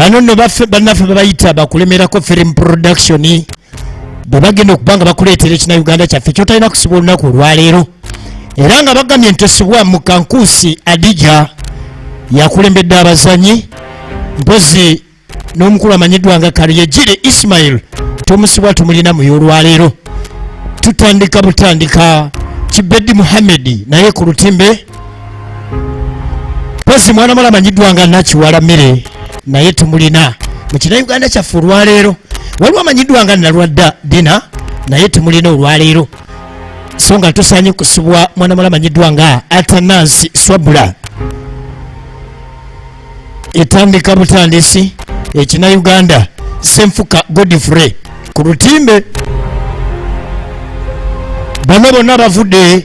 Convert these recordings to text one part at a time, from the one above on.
Bano nno bannaffe babayita bakulemerako film production, bwe bagenda okuba nga bakuleetera ekina Uganda kyaffe kyotalina kusibwa olunaku olwaleero, era nga bagambye nti tosibwa. Mukankusi Adija yakulembedde abazanyi, mpozi n'omukulu amanyiddwa nga Karyegire Ismail tomusibwa, tumulina mu y'olwaleero. Tutandika butandika. Kibedi Muhammedi naye ku lutimbe, mpozi mwana mala amanyiddwa nga Nakiwala Mmere naye tumulina mu kina Uganda kyaffe olwaleero. Waliwo amanyiddwa nga Nalwadda Dina naye tumulina olwaleero, so nga tusaanye kusibwa mwana mala amanyiddwa nga Atanansi Swabula. Etandika butandisi ekina Uganda. Senfuka Godfrey ku lutimbe. Bano bonna bavudde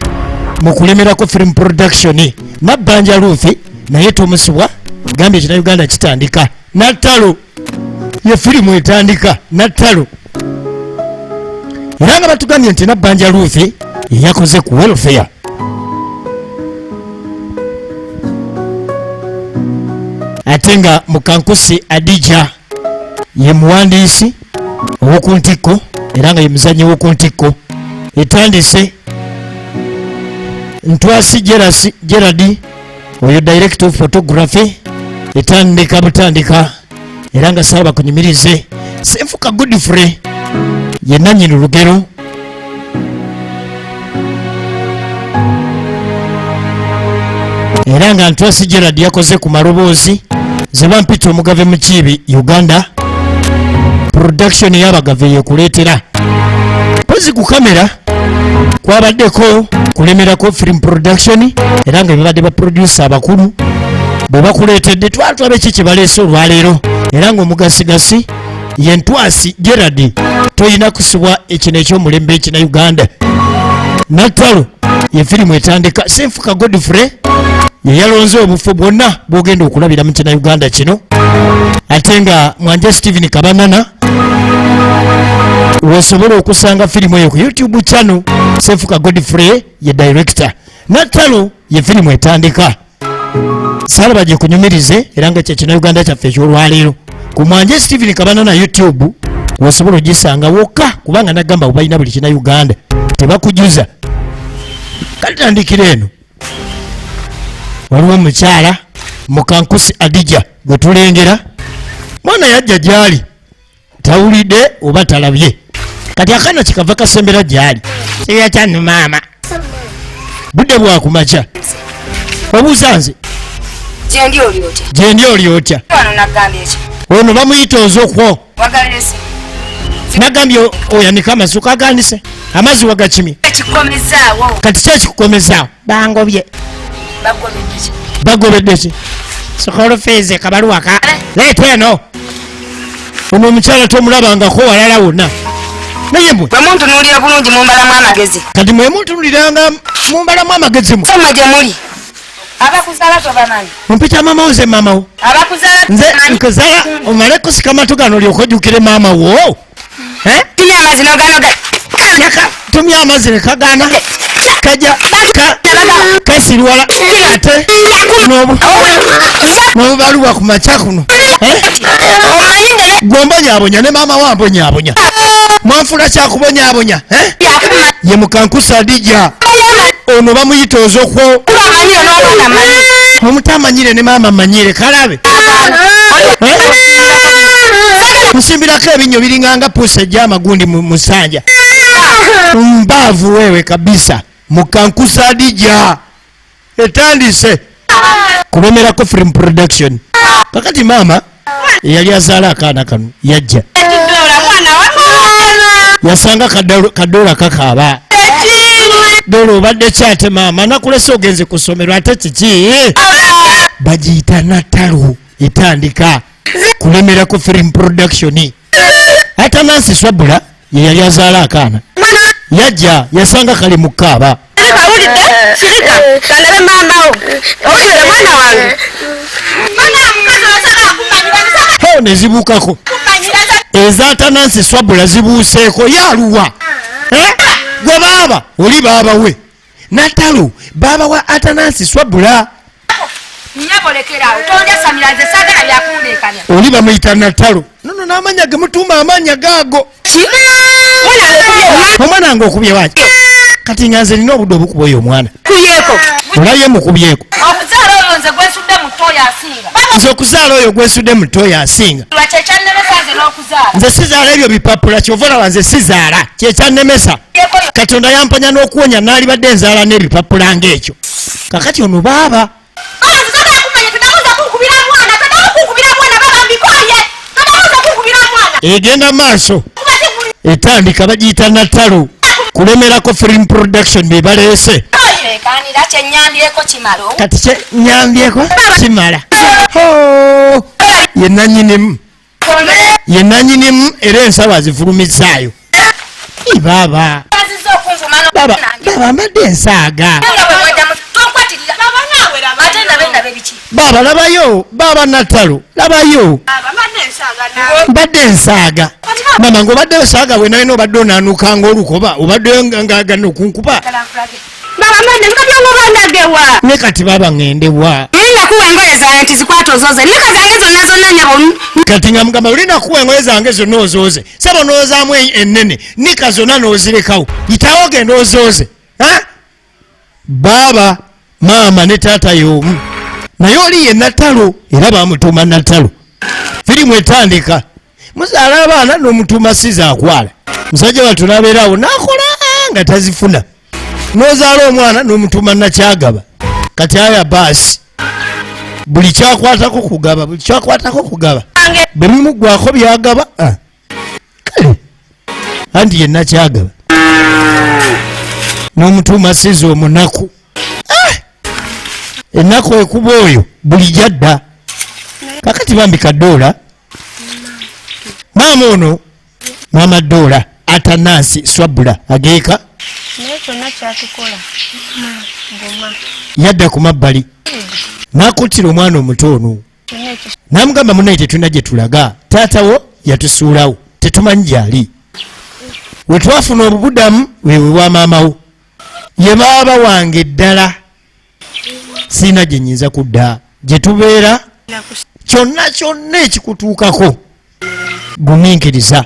mu kulemerako film production. Nabbanja Ruthi naye tomusibwa. Gambye ekina Uganda kitandika Nattalo, ye firimu etandika Nattalo, era nga batugambye nti Nabbanja Ruthi yakoze ku welfare, ate nga Mukankusi Adija ye muwandiisi ow'oku ntikko, era nga ye muzannyi w'oku ntikko. Etandise. Ntwasi Gerasi Gerard oyo director of photography. Etandika butandika, era nga sawa bakunyumirize. Senfuka Godfrey ye nanyini lugero. Era nga Ntwasi Gerard yakoze ku maloboozi. Ze bampita Omugave Mukiibi. Uganda production y'Abagave yekuleetera. Pozi ku kamera kwabaddeko kulemerako film production, era nga bebadde ba producer abakulu bwe bakuleetedde. Twatulabe ki kye baleese olwaleero, era ng'omugasigasi ye Ntwasi Gerard. Toyina kusibwa ekino ekyomulembe ekina Uganda. Nattalo ye firimu etandika. Senfuka Godfrey ye yalonze obufo bwonna bwogenda okulabira mu kina Uganda kino, ate nga Mwanje Stephen Kabanana wosobola okusanga firimu eyo ku YouTube channel. Senfuka Godfrey ye director. Nattalo ye firimu etandika. Salaba gye kunyumirize, era nga kyekina Uganda kyaffe ekyolwaleero ku Mwanje Stephen Kabanana YouTube wosobola ogisanga wokka, kubanga nagamba balina buli kina Uganda, tebakujuza. Katandikira eno, waliwo omukyala Mukankusi Adija gwe tulengera. Mwana yajja gyali tawulidde oba talabye. Kati akaana kikava kasembera gyali kyeyakyanu. Maama, budde bwakumakya, obuuza nze? Gyendi oli otya? Gyendi oli otya? Wano nagambye ki? Ono bamuyita Ozokwo. Wagalese. Nagambye oyanika amasuka, agandise amazzi wagakimye. Ekikomezaawo. Kati ki ekikukomezaawo? Bangobye. Bagobedde ki? Bagobedde ki? School fees kabaluwa ka leeta eno. Ono omukyala tomulabangako walala wonna, naye mwe Bwe muntunuulira bulungi mumbalamu amagezi. Kati mwe muntunuliranga mumbalamu amagezi mwe. Soma gye muli. Abakuzaala tobamanyi. Mumpita maama wo? Nze maama wo? Abakuzaala Nze tobamanyi. nkuzala omale kusika matu gano olyoke ojjukire maama wo? Eh? Tumya amazzi n'oganoga. Yaka tumya amazzi ne kagaana kajja kasirwala ate n'obubaluwa ku makya kuno. Eh? Omanyi nze Gwe ombonyaabonya ne maama wa mbonyaabonya, mwanfula kyakubonyaabonya, eh? Yakuma. Ye Mukankusa Adija, ono bamuyita Ozokwo. Amanyire n'omwana amanyi. Omuto amanyire ne maama amanyire kalabe. Eh? Musimbirako ebinnyo biringanga puusa ejja amagundi mu musanja mbaavu wewe kabisa. Mukankusa Adija, etandise kulemerako film production. Kakati maama eyali azaala akaana kano yajja yasanga kadola kakaaba. Dola, obadde ki ate maama? Nakulese ogenze ku ssomero, ate kiki? Bagiyita Natalo, etandika kulemerako film production. Atanansi Swabula ye yali azaala akaana, yajja yasanga kali mu kaaba. Kawulidde, sirika kandabe maamawo. Owulire mwana wange. Ho, ne zibuukako ez'Atanansi Swabula, zibuuseeko yaluwa. Eh? Gwe baaba oli baaba we Natalo, baaba wa Atanansi Swabula. Nnyabo lekera awo, tonjasamira nze saagala byakundeekanya. Oli bamuyita Natalo. Nono n'amanya ge mutuuma amanya gaago. Omwana wange okubye waki? Kati nga nze nina obudde obukuba oyo omwana. Kubyeko. Olaye mukubyeko. Okuzaala oyo nze gwensudde mu ttooyi asinga. Nze okuzaala oyo gwensudde mu ttooyi asinga. Kye kyannemesa nze n'okuzaala. Nze sizaala ebyo bipapula kyova olaba nze sizaala kye kyannemesa. Katonda yamponya n'okuwonya naalibadde nzaala n'ebipapula ng'ekyo. Kakati ono baaba. Egenda maaso etandika bagiyita Natalo kulemerako film production be baleese. Kati kyenyambyeko kimala. Ye nanyinimu. Ye nanyinimu era ensawo azifulumizaayo. Baaba. Baba, baba mbadde nsaaga. Baba labayo, baba Natalo, labayo. Mbadde nsaaga. Mama ng'obadde osaaga bwe nalina obadde onaanuka ng'olukoba, obadde ng'agana okunkuba. Baba mbadde nkabya ng'oba ndagewa. Ne kati baba ŋŋende wa? Nina kuwa engoye zange nti zikwate ozoze. Nika zange zonna zonna nnyabo. Kati nga mugamba olina kuwa engoye zange zonna ozooze. Sebo n'ozaamu ennene, nika zonna n'ozirekawo. Yitawo ogende ozooze. Ha? Baaba, maama ne taata y'omu. Naye oli ye Natalo era bamutuuma Natalo. Firimu etandika. Muzaala abaana n'omutuuma Siza akwala. Musajja wattu n'abeera awo n'akola nga tazifuna. N'ozaala omwana n'omutuuma Nakyagaba. Kati aya baasi. Buli kyakwatako kugaba, buli kyakwatako kugaba. Bwe bimuggwako byagaba. Kale. Anti ye Nakyagaba. N'omutuuma Siza omunaku. Ennaku ekuba oyo buli gy'adda. Kakati bambi Kadoola. Maama ono, Maama Doola Atanasi Swabula ageeka. Naye kyonna kyatukola ngoma. Yadda ku mabbali n'akuttira omwana omuto ono n'amugamba munnaye tetulina gye tulaga, taata wo yatusuulawo tetumanyi gy'ali. We twafuna obubudamu wewe wa maama wo, ye baaba wange ddala, sirina gye nnyinza kudda gye tubeera. Kyonna kyonna ekikutuukako gumiikiriza.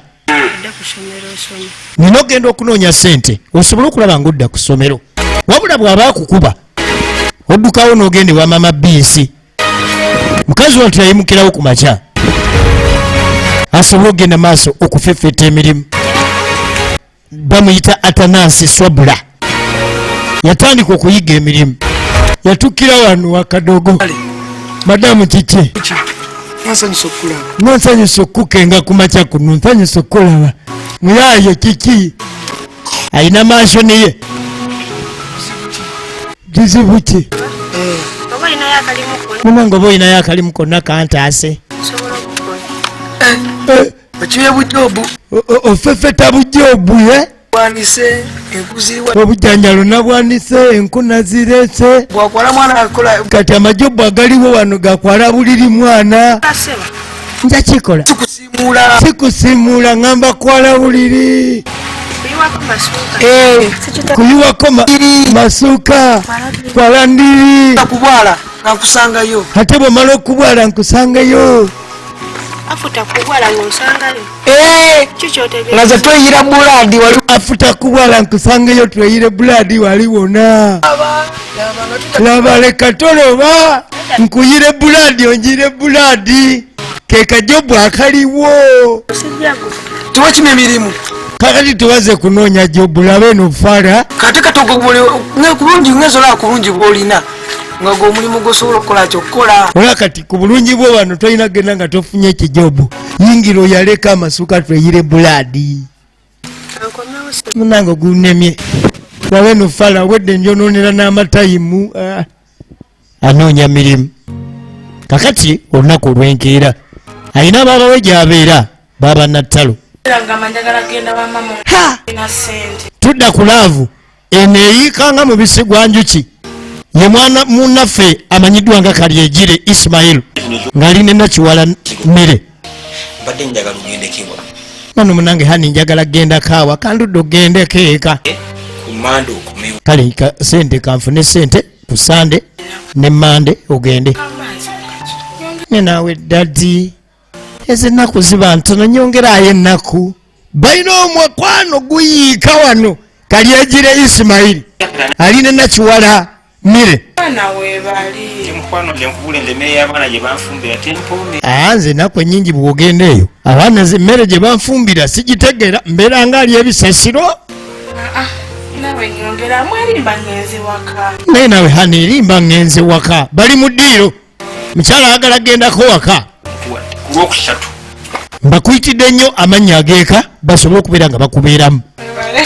Nina okugenda okunoonya ssente osobole okulaba ng'odda ku ssomero. Wabula bw'aba akukuba oddukawo n'ogenda ewa maama Biisi. Mukazi wattu yayimukirawo ku makya asobole okugenda maaso okufeffetta emirimu. Bamuyita Atanasi Swabula. Yatandika okuyiga emirimu. Yatuukira wano wakadogo. Madamu kiki? Nsanyusa okukukenga ku makya kuno, nsanyusa okukulaba. Muyaaye kiki? Alina mansioni ye. Kizibu ki? Munange oba olinayo akalimu konna kantaase. Okiye bujobu. Ofefeta bujobu, eh? Bwanise enkuziwa. Obujanjalo nabwanise enku nazirese. Bwakwala mwana akola. Kati amajobu agaliwo wano gakwala buliri mwana. Nja kikola. Sikusimula. Sikusimula ngamba kwala buliri. Kuyiwako masuka. Kuyiwako masuka. Kwala ndiri. Kubwala nkusangayo. Ate bwomala okubwala nkusangayo. Afuta kubwala ng'onsangayo. Nga ze tweyira buladi wali. Afuta kubwala nkusangayo tweyire buladi wali wona. Laba leka toloba nkuyire buladi onjire buladi. Ke kajobu akaliwo. Tuwakima emirimu. Kakati tuwaze kunoonya jobu laba eno fara. Kati katogo ku bulungi ngezola ku bulungi bw'olina. Nga gwe omulimu gw'osobola okukola ky'okukola. Ola kati ku bulungi bwo wano tolina kugenda nga tofunye ekijobu. Yingira oyaleko amasuka tweyire buladi. Munange ogunemye. Laba eno fara wedde njonoonera n'amatayimu. Anoonya mirimu. Kakati olunaku olw'enkeera alina baaba we gy'abeera, baaba Natalo. Tudda ku laavu eno eyiika nga mubisi gwa njuki. Ye mwana munnaffe amanyiddwa nga Kalyegire Ismail ng'ali ne Nakiwala Mmere. Mbadde njagala ogendeko ewa. Mano munange hani njagala gendako awa kandudde ogendeko eka. Ku Mande okomewo. Kale sente kanfune sente ku Sande ne Mande ogende. Ne naawe daddy, ezo ennaku ziba ntono, nyongerayo ennaku. Balina omukwano guyiika wano. Kalyegire Isimayiri alina Nakiwala Mire. Nze ennaku ennyingi bw'ogenda eyo abaana emmere gye banfumbira sigitegera, mbeera nga ali ebisasiro. Naye nawe hani erimba ngenze waka. Bali mu ddiiro, mukyala ayagala gendako waka. Mbakuyitidde nnyo amannya ageeka basobole okubeera nga bakubeeramu.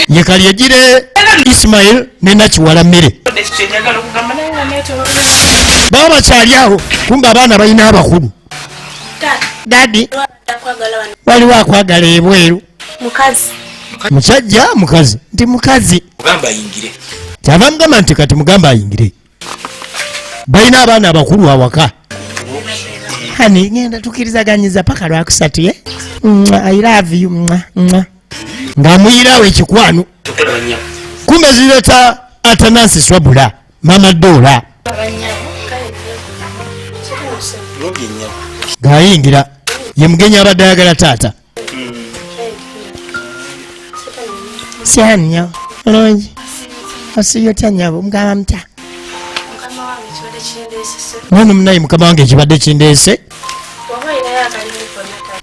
Ye Kalyegire Ismail ne Nakiwala Mmere baba bakyali awo, kumbe abaana balina abakulu. Daddy, waliwo akwagala ebweru. Musajja mukazi nti mukazi kyava mugamba nti kati mugamba ayingire. Balina abaana abakulu awaka. Hani ngenda tukirizaganyiza paka lwakusatu ye. I love you. Ng'amuyirawo ekikwano. Kumbe zireta Atanasi Swabula Mama Dora ng'ayingira ye mugenyi abadde ayagala taata. Syanyo bulungi osiibye otya nnyabo? Mugamba mutya? Nono munaye mukama wange ekibadde kindeese,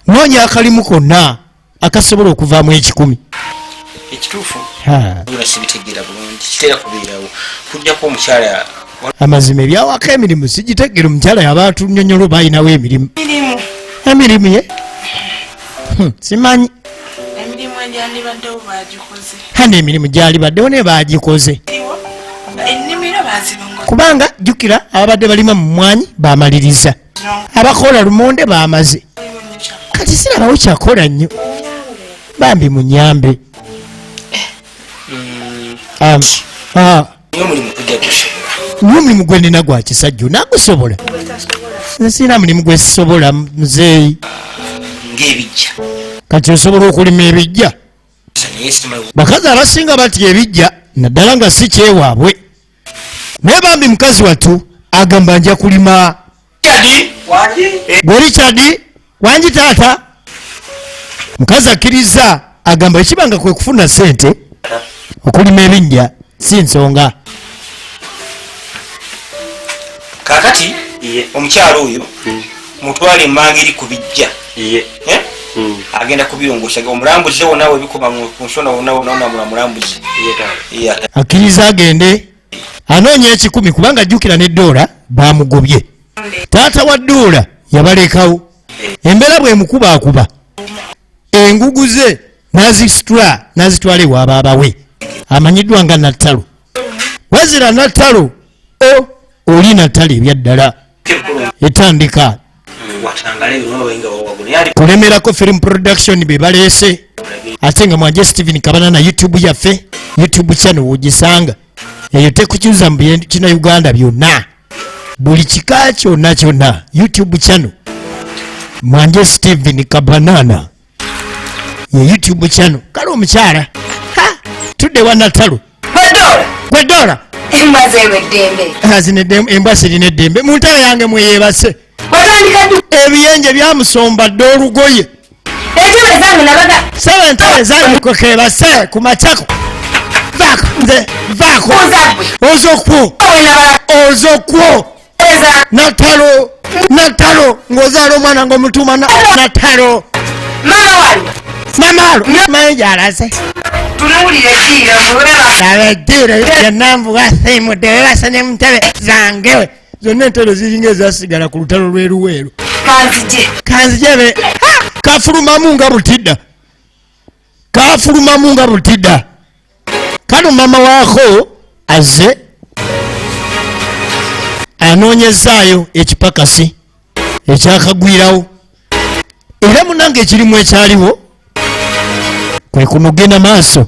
noonya akalimu konna akasobola okuvaamu 1,000. Ekituufu sibitegeera bulungi, kitera kubeerawo kujjako omukyala. Amazima ebyawaka emirimu sigitegera, omukyala yaba atunyonyola oba ayinawo emirimu. Emirimu ye simanyi. Hano emirimu gyalibaddewo naye bagikoze, kubanga jjukira ababadde balima mu mmwanyi bamaliriza, abakola lumonde bamaze, kati sirabawo kyakola nnyo. Bambi munyambe. Omulimu gwe nina gwa kisajja nagusobola, nze sirina mulimu gwe sisobola muzeeyi. Kati osobola okulima ebijja? Bakazi abasinga batya ebijja naddala nga si kyewaabwe, naye bambi mukazi wattu agamba nja kulima. Gwe Richard wangi taata. Mukazi akkiriza, agamba ekibanga kwe kufuna ssente okulima ebinnya si nsonga. Kaakati omukyalo oyo mutwale emmanga eri ku bijja, agenda kubirongoosa omulambuze wonna webikoma ku nsonda wonna wonna mulambuze. Akkiriza agende anoonya 1,000 kubanga ajjukira ne Doola bamugobye. Taata wa Doola yabalekawo, embeera bw'emukubaakuba engugu ze n'azisitula n'azitwala ewa baaba we amanyiddwa nga Nattalo. Wazira Nattalo o oli Nattalo ebyaddala etandika kulemerako film production be baleese, ate nga mwanje Steven Kabana na YouTube yaffe, YouTube channel wogisanga eyo tekukyuza mu kina Uganda byonna, buli kika kyonna kyonna. YouTube channel mwanje Steven Kabanana ye YouTube channel. Kale omukyala tudde wa Nattalo gwe Dora embwa sirina eddembe mu ntebe yange mweyebase. Ebiyenje byamusomba dde olugoye. Saba entebe zange kwekebase ku makyako. Vaako nze vaako. Ozokwo. Ozokwo. Nattalo Nattalo ng'ozaala omwana ng'omutuuma Nattalo. Mama alo manyi gy'alaze. Laba eddiiro yonna nvuga siimudde webase ne mu ntebe zange zonna entebe ziringa ezasigala ku lutalo lw'eruweero. Kanzije kafulumamu nga butidda, kafulumamu nga butidda. Kano mama waako azze anoonyezaayo ekipakasi ekyakagwirawo, era munange ekirimu ekyaliwo kwe kumugenda maaso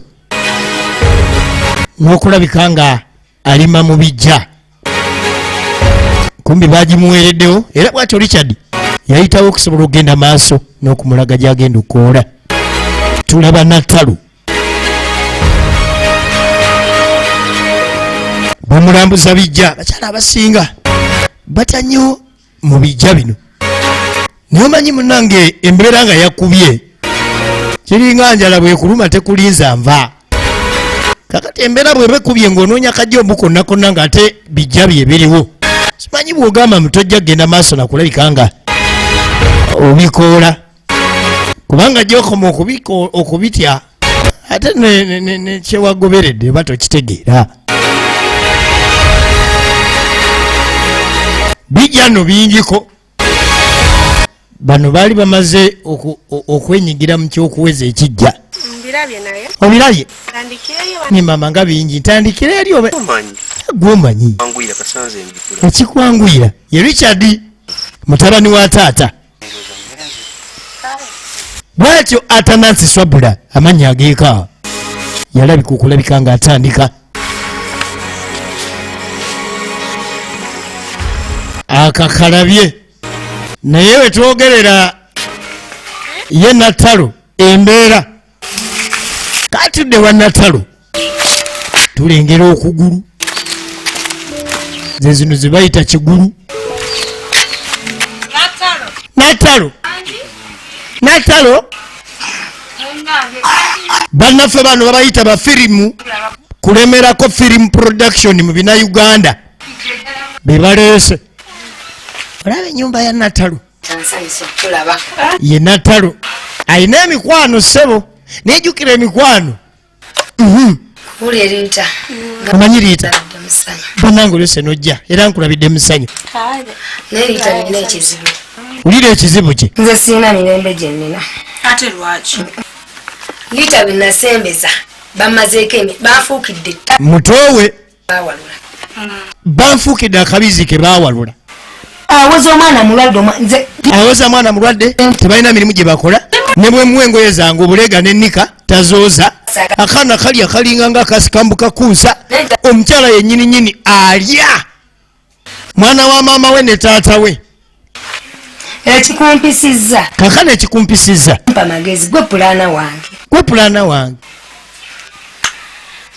n'okulabika nga alima mu bijja. Kumbi bagimuweereddewo, era bw'atyo Richard yayitawo okusobola okugenda maaso n'okumulaga gy'agenda okukoola. Tulaba Nattalo bamulambuza bijja. Abakyala abasinga batya nnyo mu bijja bino. Naye omanyi munnange embeera nga yakubye, kiringa njala bwekuluma tekulinza nva. Kakati embeera bweba ekubye ng'onoonya kajombu konna konna ng'ate bijja bye biriwo, simanyi bw'ogamba mutojja kugenda maaso nakulabika nga obikoola, kubanga gyokoma okubitya ate nekyewagoberedde oba tokitegeera. Bijja nno bingiko. Bano baali bamaze okwenyigira mu kyokuweza ekijja. Mbirabye naye. Obirabye? Tandikireyo. Ni mama nga bingi, ntandikire eri oba gwe omanyi. Ekikwanguyira ye Richard mutabani wa taata. Bw'atyo Atanansi Swabula amannya ageeka yalabika okulabika ng'atandika akakalabye, naye we twogerera ye Natalo embeera katudde wa Natalo tulengera okugulu, ze zino ze bayita kigulu. Natalo, Natalo, bannaffe bano babayita ba firimu kulemerako film production mu bina Uganda be baleese. Olaba ennyumba ya Natalo ye Natalo alina emikwano ssebo, nejjukira emikwano. Omanyi Riita bannange olwese nojja era nkulabidde musanyu. Wulira ekizibu kye. Nze sirina mirembe gye nnina. Ate lwaki? Riita bwe nasembeza bamazeeko banfuukidde etta. Mutowe banfuukidde akabizi ke baawalula. Awoza omwana mulwadde nze awoza mwana mulwadde, tebalina mirimu gye bakola, ne bwe muwa engoye zange obuleega n'ennika tazooza. Akaana kali akalinga nga akasikambuka kunsa, omukyala yennyini nnyini alya mwana wa maama we ne taata we. Ekikumpisizza. Kakano ekikumpisizza. Mpa magezi, gwe pulaana wange. Gwe pulaana wange.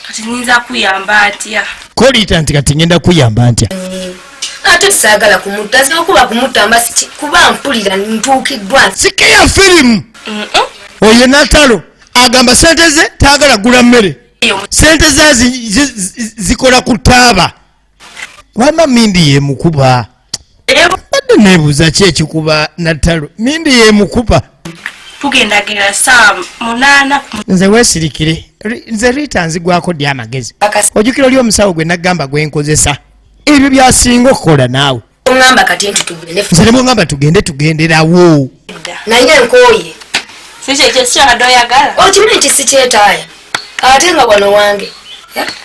Kati nnyinza kuyamba atya? Koliita nti kati ngenda kuyamba ntya? Ate saagala kumutta, nze okuba kumutta mba kuba mpulira ntuukiddwa. Sikeya firimu. Oyo Natalo agamba sente ze taagala gula mmere. Sente ze zikola ku taaba. Wamma Mindi ye mukuba. Badde neebuuza ki ekikuba Natalo. Mindi ye mukuba. Tugendagenda ssaawa 8 ku Nze weesirikire. Nze Rita nzigwako ddi amagezi. Ojjukira oli omusawo gwe nagamba gwe nkozesa. Ebyo by'asinga okukola naawe. Ongamba kati nti tugende. Nze ne bw'ongamba tugende tugenderawo. Naye nkooye. Si kyekyo si kyabadde oyagala? Okimanyi nti sikyetaaya. Ate nga wano wange.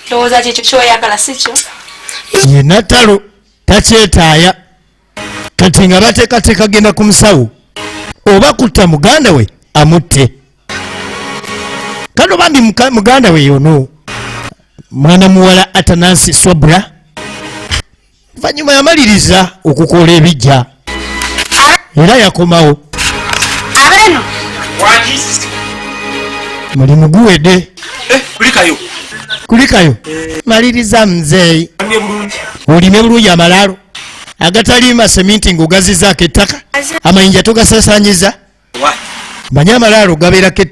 Ndowooza kyekyo ky'oyagala si kyo? Ye Natalo takyetaaya. Kati nga bateekateeka genda ku musawo oba kutta muganda we amutte. Kano bambi muganda we yono mwana muwala Atanansi Swabra oluvannyuma yamaliriza okukoola ebijja era yakomawo. Abeno. Mulimu guwedde. Kulikayo. Kulikayo. Maliriza mzeeyi. Olime bulungi amalaalo agatali maseminti ng'ogazizaako ettaka, amayinja togasasanyiza. Manye amalaalo gabeerako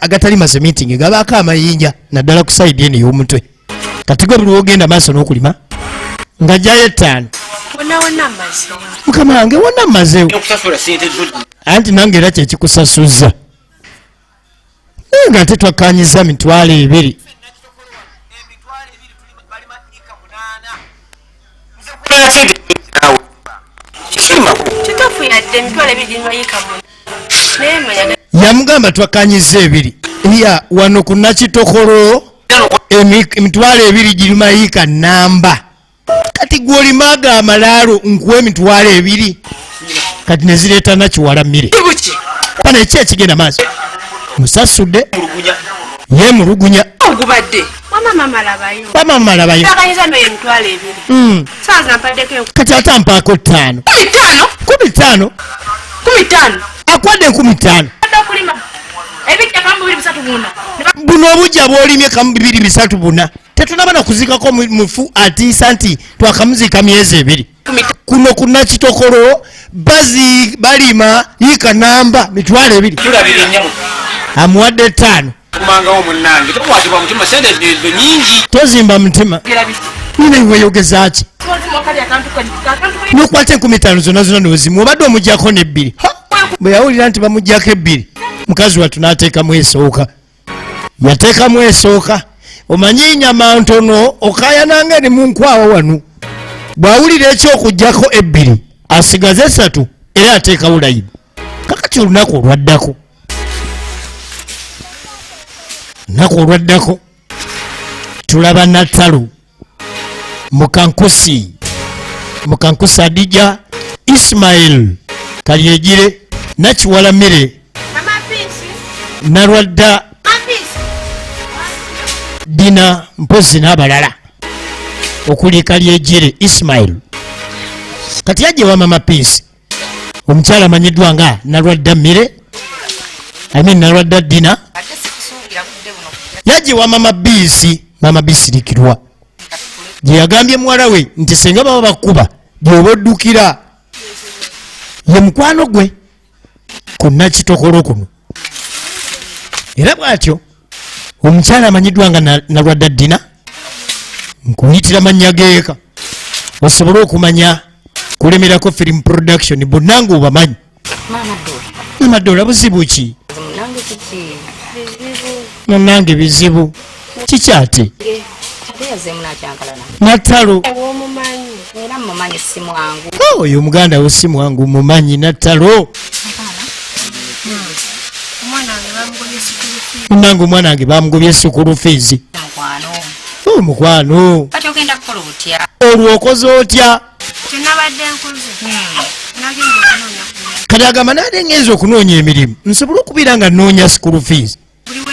agatali maseminti nga gabaako amayinja naddala ku sayidi eno ey'omutwe. Kati gwe buli w'ogenda maaso n'okulima nga ggyayo 5. Wonna wonna mmazeewo. Mukama wange wonna mmazeewo. Okusasula ssente zo. Anti nange era kye kikusasuzza. Naye nga ate twakkaanyizza 20,000. Kituufu yadde 20,000 gimayiika muno. Naye manya Yamugamba twakkaanyizza 2. Ya wano ku Nakitokolo 20,000 girimayiika namba. Kati gw'olimaaga amalaalo nkuwa 20,000. Kati ne zireeta Nakiwala mmere. Bano eki ekigenda maaso? Musasudde. Ye mulugunya. Ogubadde. Wamma maama labayo. Wamma maama labayo. Twakkanyiza nno 20,000. Saaza mpaddeko enku. Kati ate ampaako 5. Kumi ttaano? Kumi ttaano? Kumi ttaano. Akwadde enkumi ttaano. Adde okulima. Ebijja kamu bibiri bisatu buna. Buno obujja bw'olimye kamu bibiri bisatu buna. Tetunaba na kuziikako mufu atiisa nti twakamuziika myezi 2. Kuno ku Nakitokolo bazi balima yiika namba 20,000. Tulabira ennyabo. Amuwadde 5. Kumangawo munnange, tokwatibwa mutima, sente ezo nyingi. Tozimba mutima. Nina weyogeza ki? N'okwata 5,000 zonna zonna n'ozimuwa, obadde omuggyako n'ebbiri. Ha! Bwe yawulira nti bamuggyako ebbiri, mukazi wattu n'ateekamu esooka. Yateekamu esooka. Omanyi ennyama ntono okaayananga eri mu nkwawa wano. Bw'awulira eky'okuggyako ebbiri, asigaze 3 era ateekawo layini. Kakati olunaku olwaddako. Olunaku olwaddako tulaba Natalu Mukankusi, Mukankusi Adija, Ismail Kalyegire, Nakiwala Mire, Nalwadda Dina mpozi n'abalala okuli Kalyegire Ismail. Kati yajja ewa Mama Peace, omukyala amanyiddwa nga Nalwadda Mire, I mean Nalwadda Dina. Yajja ewa Mama Peace, Mama Bisirikirwa gye yagambye muwala we nti singa baba bakuba gy'oba oddukira, ye mukwano gwe ku Nakitokolo kuno. Era bw'atyo omukyala amanyiddwa nga Nalwadda Dina, nkuyitira mannya g'eka osobole okumanya kulemerako film production bonna ng'obamanyi. Mama Dora, buzibu ki? Munnange bizibu. Kiki ate? Natalo. Oyo omuganda wo si mwangu, mumanyi Natalo. Munnange omwana wange bamugobye school fees. Oh, mukwano. Olwo okoze otya? Kati agamba nade ngenze okunoonya emirimu nsobole okubeera nga nnoonya school fees,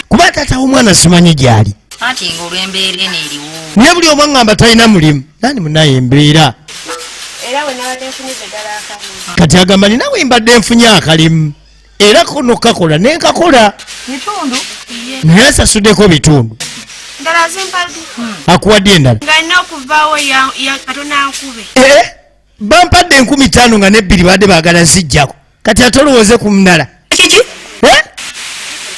kuba taata w'omwana simanyi gy'ali. Anti ng'olw'embeera eno eriwo. Naye buli omu aŋŋamba talina mulimu. Nani munnaye embeera. Era bwe nabadde nfunyiza eddala akalimu. Kati agamba nina we mbadde nfunye akalimu era kono kakola ne nkakola. Bitundu. Naye asasuddeko bitundu. Ndala zimpadde. Akuwadde endala. Nga nina okuvaawo ya Katonda nkube. Bampadde 5,000 nga n'ebbiri badde baagala zijjako. Kati ate olowooze ku ndala. Kiki?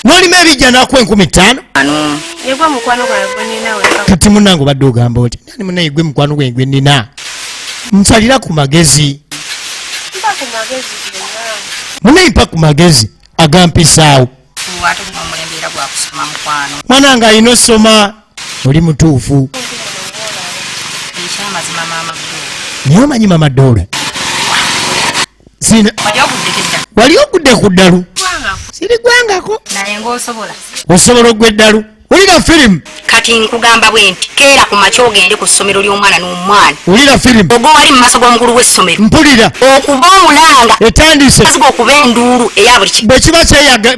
N'olima ebijja n'akuwa 5,000? Ano. Ye gwe mukwano gwange gwe nnina wekka. Kati munnange obadde ogamba otya? Nani munnaye gwe mukwano gwange gwe nnina? Nsalira ku magezi. Mpa ku magezi gonna. Munnaye mpa ku magezi agampisaawo. Ate guno omulembe era gwa kusoma mukwano. Mwana nga alina osoma, oli mutuufu. Ekyamazima maama Dora. Naye omanyi maama Dora? Sina. Wali oguddeko eddalu? Wali ogudde ku ddalu? Gwangako. Siri gwangako. Naye ng'osobola. Osobola ogwa eddalu? Wulira firimu. Kati nkugamba bwe nti keera ku makya ogende ku ssomero ly'omwana n'omwana. Wulira firimu. Ogwo wali mu maaso g'omukulu w'essomero. Mpulira. Okuba omulanga. Etandise. Aziga okuba enduulu eya buli kintu. Bwe kiba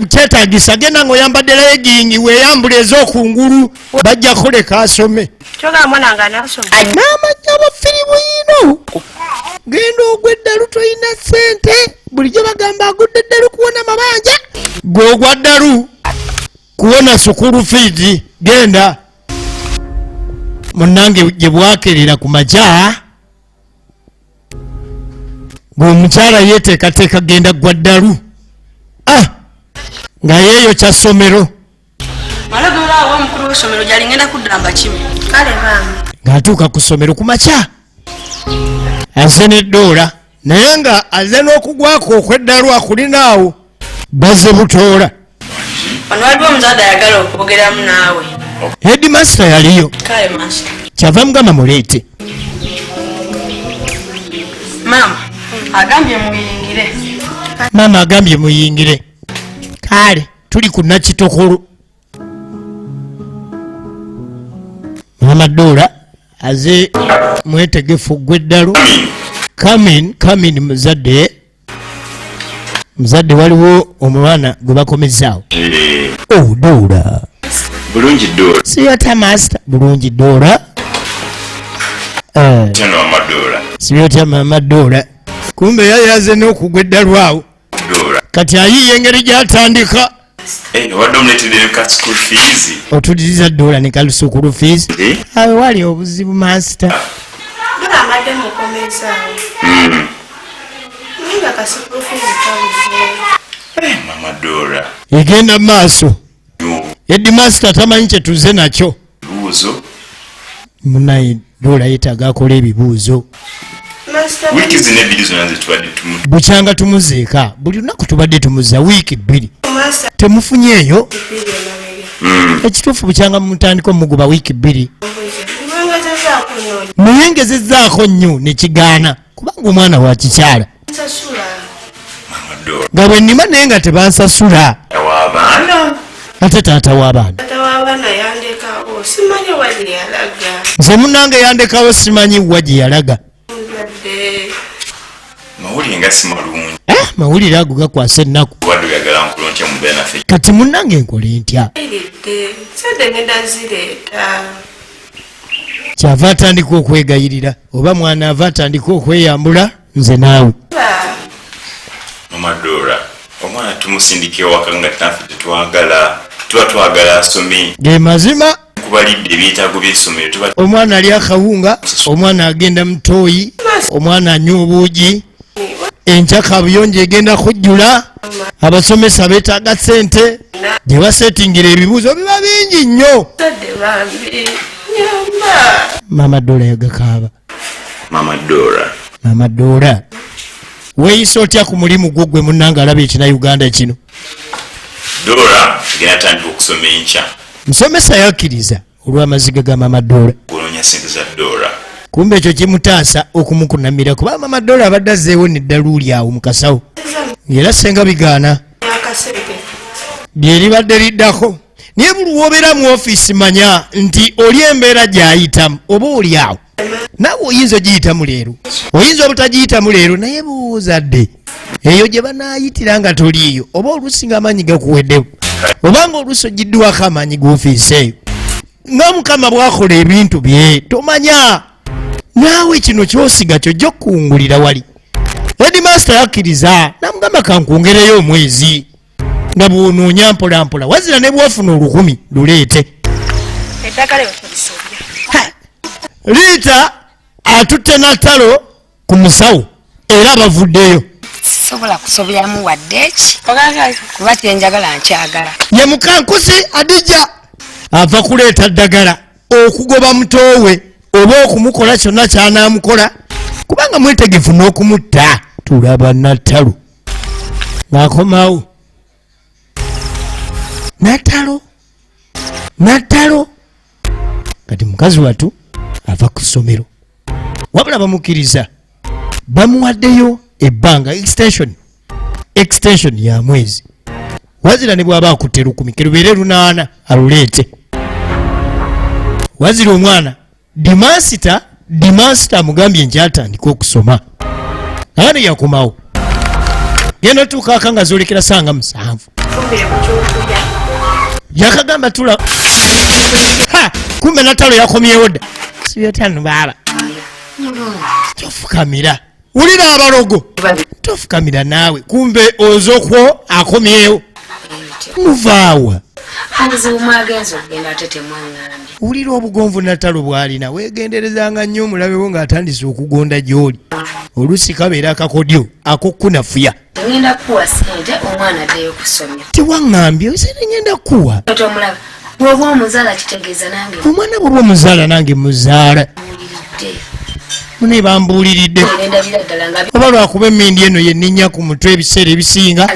kyetaagisa genda ng'oyambadde legging weeyambule ez'okungulu bajja kuleka asome. Kyogamba mwana nga anaasoma. N'amanya aba firimu yino. Genda ogwa eddalu tolina ssente. Bulijjo bagamba agudde eddalu kuwona mabanja. Gwe ogwa ddalu kuwona school fees. Genda. Munnange gye bwakerera ku makya, ng'omukyala yeeteekateeka genda gwa ddalu. Nga yeeyo kya ssomero. Malagala awo omukulu w'essomero gy'ali ngenda kudda mbakime. Kale bambi. Ng'atuuka ku ssomero ku makya, azze n'eddoola, naye nga azze n'okugwako okw'eddalu akulinaawo bazze butoola. Wano waliwo omuzadde ayagala okwogeramu naawe. Headmaster yaliyo. Kale master. Kyava mugamba muleete. Maama agambye muyingire. Maama agambye muyingire. Kale tuli ku Nakitokolo. Maama Dora aze mwetegefu gw'eddalu. Come in, come in muzadde. Muzadde waliwo omwana gwe bakomezzaawo. Oh, Dora. Bulungi Dora. Siyota master. Bulungi Dora. Tena mama Dora. Siyota mama Dora. Kumbe yayaze n'okugwa eddalu awo. Dora. Kati ayiye engeri gy'atandika. Wadde omuleetedde ka school fees. Otuliriza Dora ne ka school fees. Awo wali obuzibu master. Omuwala amadde mukomezaawo. Naye nga ka school fees kabuze. Mama Dora. Egenda mu maaso. Headmaster tamanyi kyetuze nakyo. Ebibuuzo. Munaye Dora yeetaaga akola ebibuuzo. Wiiki zino ebbiri zonna ze tubadde tumu Bukyanga tumuziika buli lunaku tubadde tumuza wiiki bbiri temufunyeeyo. Ekituufu bukyanga mutandika omuguba wiiki bbiri, naye ngezezzaako nnyo nekigaana kubanga omwana wa kikyala nga bwe nnima naye nga tebansasula. Ate taata w'abaana nze munnange yandekawo simanyi wa gye yalaga. Mawulire nga si malungi. Mawulire ago gakwasa ennaku. Obadde oyagala nkolo ntya mu mbeera naffe? Kati munnange nkole ntya? Kyava atandika okwegayirira oba mwana ava atandika okweyambula nze naawe. Mama Dora, omwana tumusindika ewaka nga naffe tetwagala, tuba twagala asome. Ge mazima. Kubalidde ebyetaago by'essomero tuba Omwana ali akawunga, omwana agenda mutooyi, omwana anywa obuugi, enkya kabuyonjo egenda kujjula, abasomesa beetaaga ssente gye basetingira ebibuuzo biba bingi nnyo. Mama Dora yagakaaba. Mama Dora. Mama Dora, weeyisa otya ku mulimu gwo gwe munnange alaba ekina Uganda kino? Dora agenda atandika okusoma enkya. Musomesa yakkiriza olw'amaziga ga Mama Dora. Kunoonya ssente za Dora. Kumbe ekyo kimutaasa okumukunamira kuba Mama Dora abadde azzeewo neddaluuli awo mu kasawo ng'era senga bigaana lyeribadde liddako. Naye buli wobeera mu ofiisi manya nti oli embeera gy'ayitamu oba oli awo naawe oyinza ogiyitamu leero, oyinza obutagiyitamu leero, naye buuzadde eyo gye banaayitira nga toliiyo, oba oluusi ng'amaanyi gakuweddewo, obanga oluusi ogiddwako amaanyi g'ofiisi eyo. Nga Mukama bw'akola ebintu bye tomanya, naawe kino ky'osiga ky'ojja okukungulira wali. Headmaster yakkiriza n'amugamba kankwongereyo omwezi nga bw'onoonya mpola mpola, wazira ne bw'ofuna 1000 luleete. Liita atutte Natalo ku musawo era bavuddeyo. Sisobola kusobyamu wadde eki kuba kyenjagala nkyagala. Ye mukankusi Adija ava kuleeta ddagala okugoba mutoowe oba okumukola kyonna ky'anaamukola kubanga mwetegefu n'okumutta. Tulaba Natalo ng'akomawo. Natalo, Natalo kati mukazi wattu ava ku ssomero, wabula bamukkiriza bamuwaddeyo ebbanga extension ya mwezi, wazira ne bw'aba akutte 1000 kerubeere 800 aluleete. Wazira omwana dimansita amugambye nti atandika okusoma ani yakomawo. Genda otuuka aka nga zoolekera sanga 7. Yakagamba tula ha, kumbe Natalo yakomyewo dda. Sibyotano baaba tofukamira, wulira abalogo tofukamira naawe, kumbe ozokwo akomyewo muvaawa. Wulira obugonvu Natalo bw'alina, weegenderezanga nnyo omulabewo ng'atandise okugonda gy'oli. Oluusi kabeera akakodyo ak'okunafuya. Ngenda kukuwa ssente omwana addeyo ku ssomero. Tewaŋŋambye sente ngenda kukuwa. Tomulaba bw'oba omuzaala kitegeeza nange. Omwana bw'oba omuzaala nange muzaala. Mune bambuuliridde. Oba lwakuba emmindi eno yenninnya ku mutwe ebiseera ebisinga.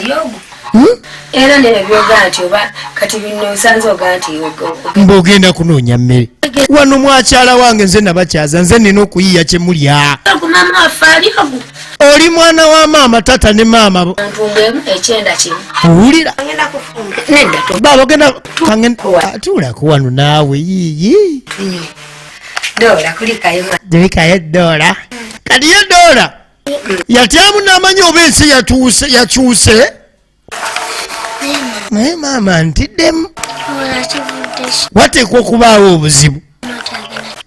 Era nebyoga nti oba kati bino osanze oga nti Mbw'ogenda kunoonya mmere. Wano mwakyala wange nze nabakyaza, nze nina okuyiiya kye mulya. Mama waffe ali ogu. Oli mwana wa maama, tata ne maama. Ntumbwemu ekyenda kimu. Owulira? Nedda to. Baba ogenda tuulako wano naawe yiiyi. Doola kulikayo. Kulikayo Doola. Kati ye Doola yatyamu n'amanyi oba ensi yakyuse. Naye maama ntiddemu. Wateekwa okubaawo obuzibu.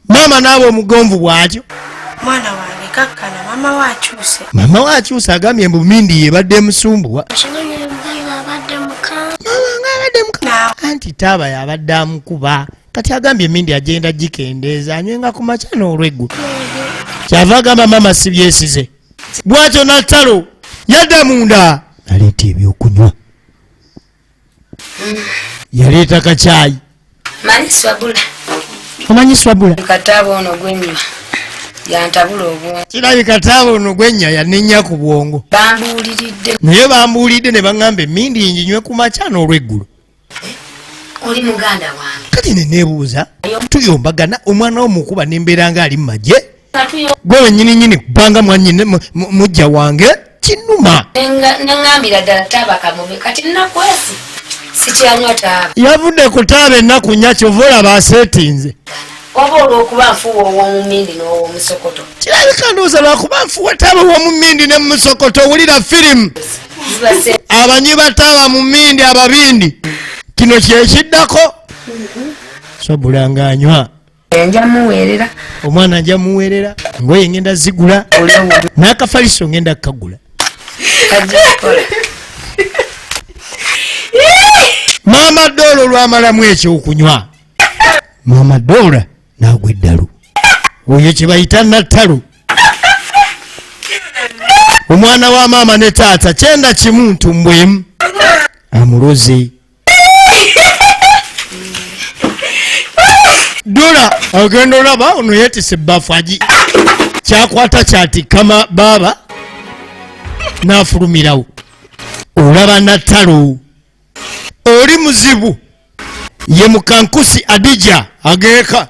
Maama n'aba omugonvu bw'atyo. Mwana wange kakkana, maama we akyuse. Maama we akyuse agambye mbu mindi yebadde emusumbuwa. Maama ng'abadde muka. Anti taaba yabadde amukuba. Kati agambye emindi agenda gikendeeza anywenga ku makya n'olweggulo. Kyava agamba maama sibyesize. Bwatyo Natalo yadda munda naleeta ebyokunywa, yaleeta kacaayi. Manyi swabula. Omanyi swabula? Kataaba ono gwennywa yantabula obwongo. Kirabika taaba ono gwennya yanenya ku bwongo. Bambuuliridde. Naye bambuulidde ne baŋŋamba emmindi nginywe ku makya n'olweggulo. Oli muganda wange. Kati ne neebuuza, tuyombagana omwana wo mukuba nembeera nga ali mu magye, gwe wennyini nnyini kubanga mwannyine mujja wange kinuma. Neŋŋambira ddala taaba kamubi kati nnakwesi sikyanywa taaba. Yavudde ku taaba ennaku nnya kyova olaba aseetinze. Oba olw'okuba nfuuwa ow'omumindi n'ow'omusokoto. Kirabika ndowooza lwakuba nfuuwa taaba ow'omumindi ne musokoto. Owulira firimu abanywi ba taaba mu mindi ababindi, kino kyekiddako. Sabula ng'anywa. Nja muweerera. Omwana nja muweerera, ngoye ngenda zigula, n'akafaliso ngenda kukagula. Maama Doola olwamalamu ekyokunywa, Maama Doola n'agwa eddalu. Oyo kye bayita Nattalu, omwana wa maama ne taata, kyenda kimu ntumbwemu amuloze. Doola agenda olaba ono yeetisse ebbafu agi kyakwata kyatikka baaba n'afulumirawo. Olaba Nattalu oli muzibu. Ye mukankusi Adija ageeka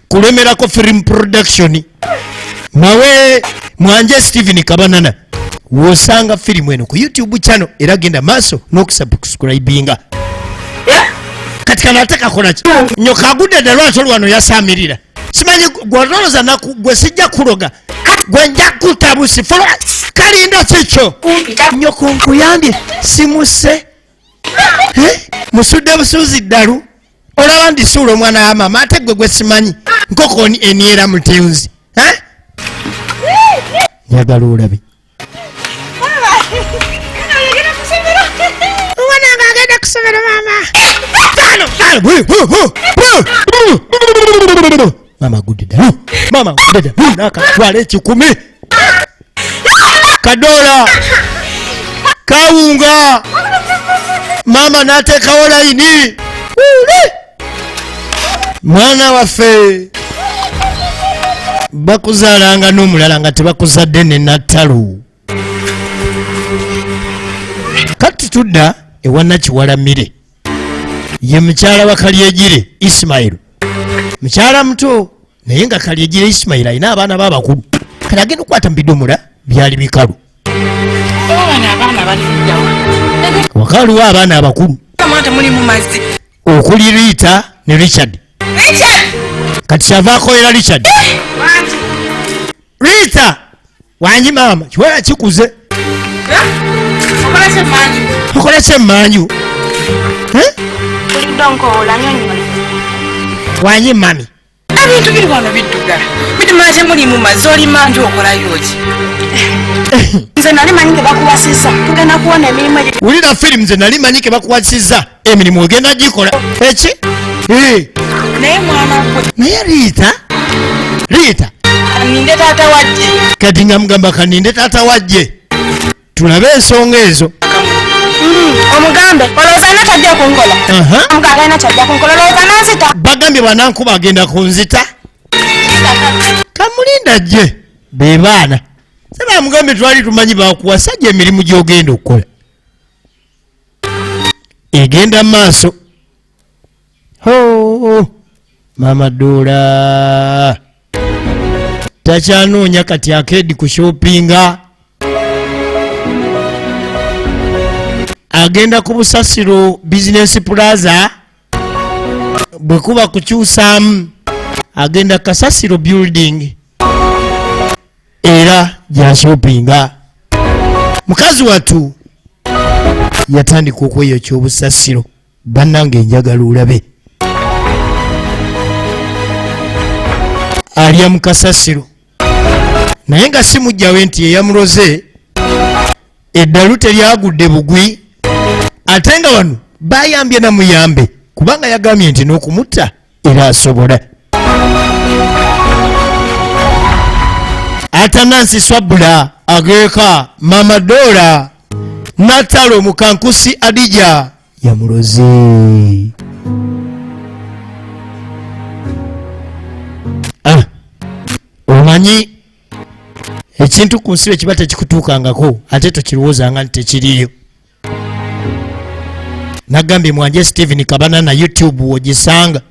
kulemerako film production. Mawe Mwanje Steven Kabanana, wosanga firimu eno ku YouTube channel era genda maaso n'okusubscribinga. Kati kano ate kakola ki? Nyoka agudde dda lwaki olwano yasaamirira. Simanyi gw'olowooza naku gwe sijja kuloga, gwe nja kutabusi folwa kalinda kikyo. Nyoko nkuyambye simuse. Musudde busuuzi ddalu. Olaba ndisuula omwana wa maama ate gwe gwe simanyi. Nkoko eniera mutunzi. Njagala olabe. Omwana nga agenda kusomero maama. Tano, tano, hu, hu, hu, hu, hu. Maama agudde ddalu. Maama agudde ddalu. N'akatwala ekikumi. Kadola. Kawunga. Maama n'ateekawo layini. Mwana waffe bakuzaalanga n'omulala nga tebakuzadde ne Nattalu. Kati tudda ewa Nakiwalamire, ye mukyala wa Kalyegire Ismail, mukyala muto naye nga Kalyegire Ismail alina abaana b'abakulu. Kati agenda okukwata mu bidomola byali bikalu. Waka waliwo abaana abakulu okuli Rita ne Richard. Kati kyava akolera Richard. Rita wangi maama kiwala kikuze. Okola kyemmanju. Wangi mami. Ebintu biri wano biddugala. Bidumala temulimu mazzi, oli manju okolayo ki? Nze nali manyi ke bakuwasizza, tugenda kuwona emirimu egyo. Wulira firimu, nze nali manyi ke bakuwasizza emirimu ogenda gikola. Eki? Naye mwana gwe. Naye Rita, Rita. Kaninde taata wajje. Kati nga mugamba kaninde taata wajje. Tulabe ensonga ezo. Omugambe, olowooza alina ky'ajja kunkola? Omugambe alina ky'ajja kunkola, olowooza nanzita? Bagambye bw'anankuba agenda kunzita. Kamulinda jje, be baana. Se bamugambye twali tumanyi bakuwasa gye emirimu gy'ogenda okukola. Egenda mu maaso. Ho, Maama Doola takyanoonya kati akeedi ku shoppinga. Agenda ku Busasiro Business Plaza, bwe kuba kukyusaamu agenda Kasasiro Building era gyashoppinga. Mukazi wattu yatandika okweyokya obusasiro. Bannange njagala olabe alya mu kasasiro, naye nga si mujjawe nti eyamuloze eddalu teryagudde bugwi, ate nga wano bayambye na muyambe kubanga yagambye nti n'okumutta era asobola. Atanansi Swabula ageeka Mama Dora Natalo Mukankusi Adija yamuloze. Omanyi ekintu ku nsi ekiba tekikutuukangako ate tokirowoozanga nti tekiriyo. Nagambye Mwanje Steven Kabana na YouTube wogisanga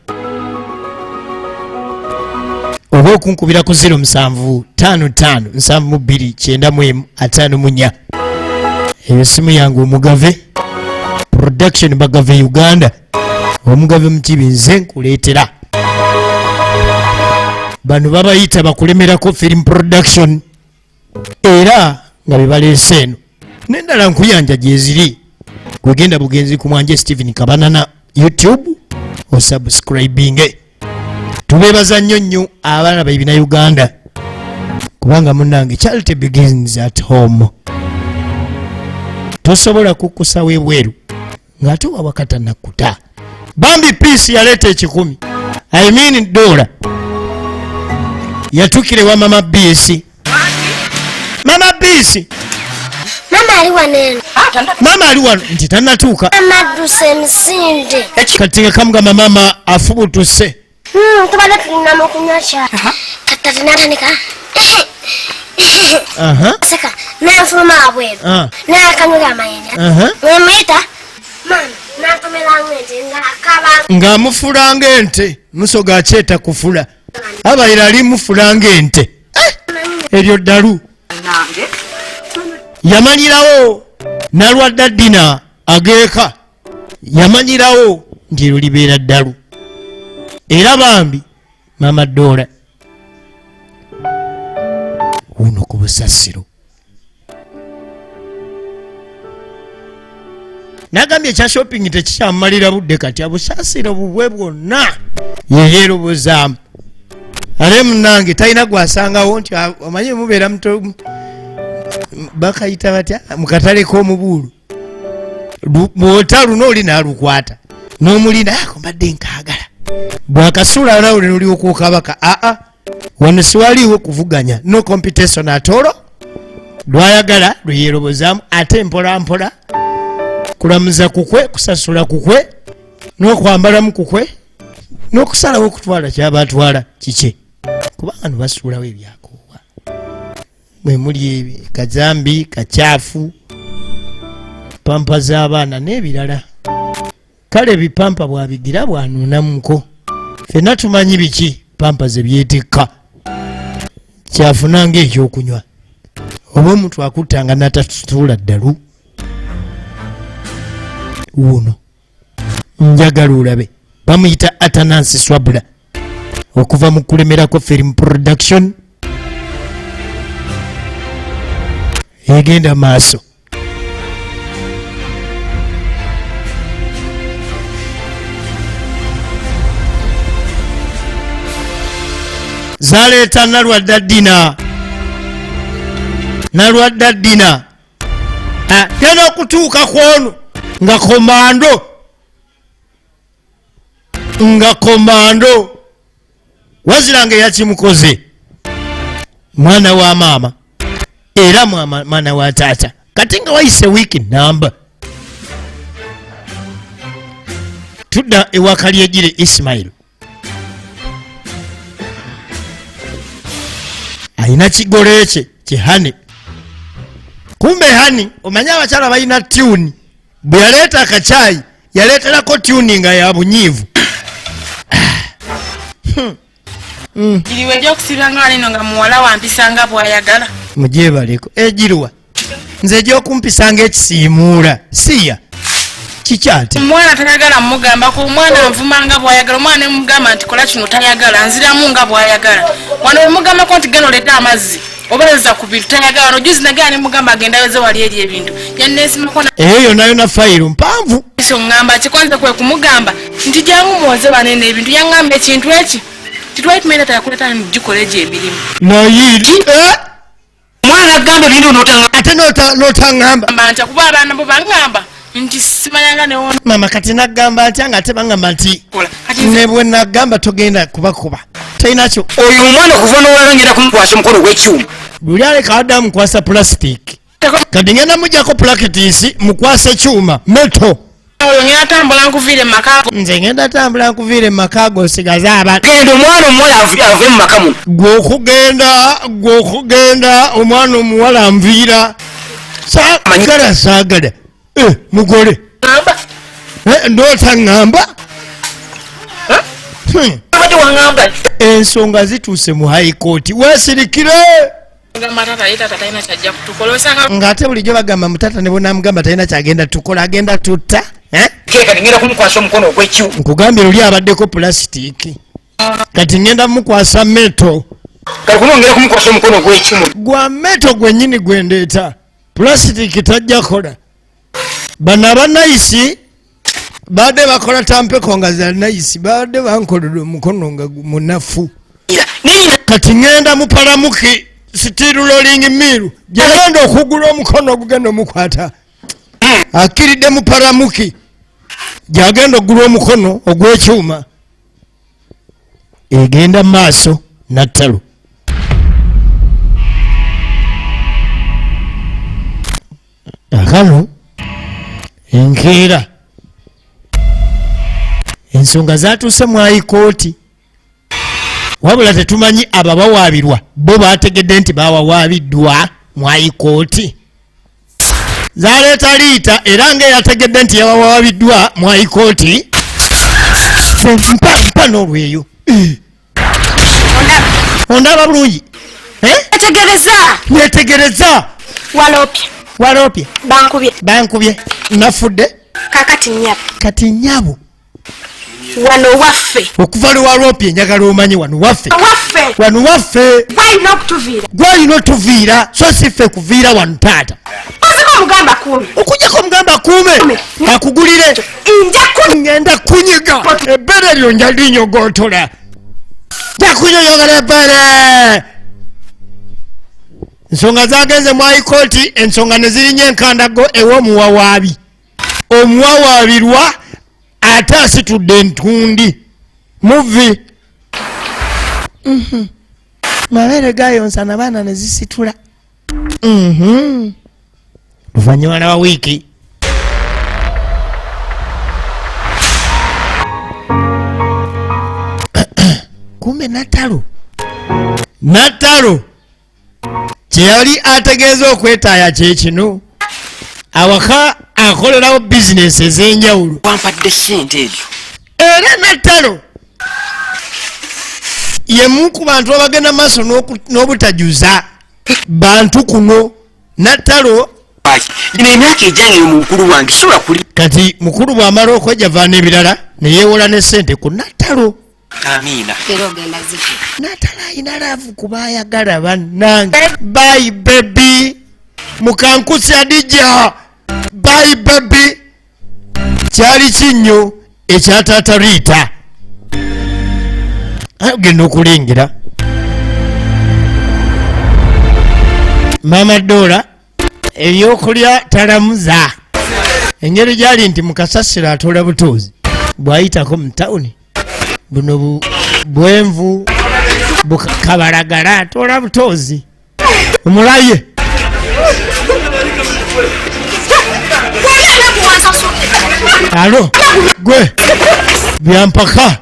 oba okunkubira ku 0755729154. Eyo simu yange Omugave Production Bagave Uganda. Omugave Mukibi nze nkuleetera. Bano babayita bakulemerako film production era nga bebaleese eno n'endala nkuyanja gyeziri. Gwegenda bugenzi ku Mwanje Steven Kabanana YouTube osubscribinge. Tubeebaza nnyo nnyo abaana ba Bina Uganda kubanga munnange charity begins at home. Tosobola kukkusa w'ebweru ng'ate wawakata nakkuta. Bambi Peace yaleeta 1,000. I mean dola. Yatukire wa Mama Peace. Mama Peace. Mama ali wano eno. Mama ali wano nti tannatuuka. Mama adduse emisinde. Kati nga kamugamba mama afubutuse. Tubadde tulina mu kunywa kya. Kati n'atandika. Seka, n'anfuluma wabweru. N'akanyuga amayinja. Nemuyita, mama, n'antomera ng'ente ng'akaba. Ng'amufula ng'ente. Musoga akyeta kufula. Abayira ali mufula ng'ente. Eryo ddalu. Yamanyirawo n'alwadda ddina ageeka. Yamanyirawo nti eryo libeera ddalu. Era bambi Mama Dora wuno ku busasiro. Nagambye ekya shopping tekikyamumalira budde kati abusasiro bubwe bwonna yeyeerobozaamu. Ate munnange talina gwasangawo nti omanyi mubeera muto bakayita batya mu katale k'omubuulu. Bw'ota luno oli n'alukwata n'omulinda, ako mbadde nkaagala. Bw'akasuula nawe n'olyoka okabaka, aa wano siwaliiwo kuvuganya, no competition at all. Lwayagala lwe yeerobozaamu ate mpola mpola kulamuza kukwe, kusasula kukwe, n'okwambalamu kukwe, n'okusalawo okutwala kyaba atwala kike. Kubanga no basuulawo ebyakoowa. Mwe muli kazambi, kacaafu, pampa z'abaana n'ebirala. Kale ebipampa bw'abigira bw'anuunamuko. Ffenna tumanyi biki pampa ze byetikka. Kyafuna ng'ekyokunywa. Oba omuntu akuttanga n'atatuula ddalu. Wuuno. Njagala olabe. Bamuyita Atanansi Swabula. Okuva mu kulemerako film production. Egenda maaso. Zaleeta Nalwadda Dina. Nalwadda Dina. Tena okutuuka ku ono nga komando. Nga komando. Wazira nga eyakimukoze. Mwana wa maama. Era mwana wa taata. Kati nga wayise wiiki namba. Tudda ewa Kalyegire Ismail. Alina kigole kye kihane. Kumbe hani omanyi abakyala balina tune. Bwe yaleeta akacaayi yaleeterako tune nga ya bunyiivu. Iriwe egy'okusiba nga wano nga muwala wampisa nga bw'ayagala. Mugyebaleko. Egiruwa? Nze egy'okumpisa ng'ekisiimuula. Siya. Kikyate. Omwana tayagala mmugambako, omwana nvuma nga bw'ayagala, omwana ne mugamba nti kola kino tayagala, nziramu nga bw'ayagala. Wano bwe mugambako nti genda oleete amazzi, oba yoza ku bintu tayagala. Wano juzi nagenda ne mugamba agenda ayoze wali eri ebintu. Yanneesimako na Eyo yonna yonna fayiro mpanvu. So ŋŋamba kikonze kwe kumugamba nti jangu mwoze banene ebintu. Yaŋŋamba ekintu eki titwali tumanyi taata yakuleeta mugikole egyo emirimu. Naye, Omwana agamba ebintu n'otanga- Ate n'otaŋŋamba. Ngamba nti kuba abaana bo baŋŋamba nti simanyanga ne wona. Maama kati nagamba atya nga ate baŋŋamba nti Kola. Kati ne bwe nagamba togenda kubakuba. Talina kyo. Oyo omwana okuva n'olwaleero ngenda kumukwasa omukono gw'ekyuma. Luli aleka adde amukwasa plastic, kati ngenda mujjako pulakitiisi mukwase kyuma meto. Oyo ngenda tambula nkuviire mu maka go. Nze ngenda tambula nkuviire mu maka go, osigaze abaana. Genda omwana omuwala ave mu maka muno. Gwe okugenda, gwe okugenda omwana omuwala anviira. Saagala, saagala. Mugole. Ŋŋamba. Ndoota ŋŋamba. Obadde waŋŋamba. Ensonga zituuse mu High Court. Weesirikire. Ngamba taata, ye taata talina kyajja kutukola. Osanga Ng'ate bulijjo bagamba mu taata ne bw'onaamugamba talina kyagenda tukola, agenda tutta. Keka ngenda kumukwasa omukono ogw'ekyu. Nkugambye luli abaddeko pulasitiiki. Kati ngenda mukwasa meto. Kati kuno ngenda kumukwasa omukono ogw'ekyu. Gwa meto gwennyini gwe ndeeta. Pulasitiiki tajja kola. Bano abanayisi badde bakola tampeko nga za nayisi, badde bankolera omukono nga munafu. Kati ngenda mu Paramuki steel rolling mill gye ngenda okugula omukono ogugenda omukwata. Akkiridde mu Paramuki gy'agenda okugula omukono ogw'ekyuma. Egenda mu maaso nattalo. Akano enkeera ensonga zaatuuse mu High Court, wabula tetumanyi ababawaabirwa bo baategedde nti bawawaabiddwa mu High Court. Zaleeta liita era ng'eyategedde nti yawawaabiddwa mu High Court. Mpa, mpa n'olweyo. Ondaba bulungi? Netegereza. Netegereza. Walopye. Walopye. Bankubye. Bankubye. Nafudde. Kakati nnyabo. Kati nnyabo. Wano waffe. Okuva lwe walopye njagala omanye wano waffe. Waffe. Wano waffe. Gwalina okutuviira. Gwalina otuviira, so si ffe kuviira wano taata. Oziko omugamba kuume. Okujjako omugamba kuume. Kuume. Akugulire. Nja ku- Ngenda kunyiga. Ebbere lyo nja linyogotola. Nja kunyonyogola ebbere. Ensonga zagenze mu High Court, ensonga ne zirinnya enkandago ew'omuwawaabi. Omuwawaabirwa ate asitudde entundi. Muvi. Mabeere gayonsa n'abaana ne zisitula. Luvannyuma lwa wiiki. Kumbe Natalo. Natalo kye yali ategeeza okwetaaya kye kino. Awaka akolerawo bizinesi ez'enjawulo. Wampadde ssente ezo. Era Natalo ye mu ku bantu abagenda maaso n'obutajuza bantu kuno. Natalo Gino emyaka egyange mu bukulu bwange sobola kuli. Kati mukulu bw'amala okwejjava n'ebirala ne yeewola ne ssente ku Natalo. Amiina. Era ogenda ziki? Natalo alina laavu kuba ayagala bannange. Bye baby. Mukankusi Adija. Bye baby. Kyali kinnyo ekya taata Rita. Agenda okulengera. Maama Dora ebyokulya talamuza. Engeri gy'ali nti mu kasasiro atoola butuuzi bw'ayitako mu tawuni buno bwenvu bukabalagala atoola butuuzi. Omulaye. Alo, gwe byampaka.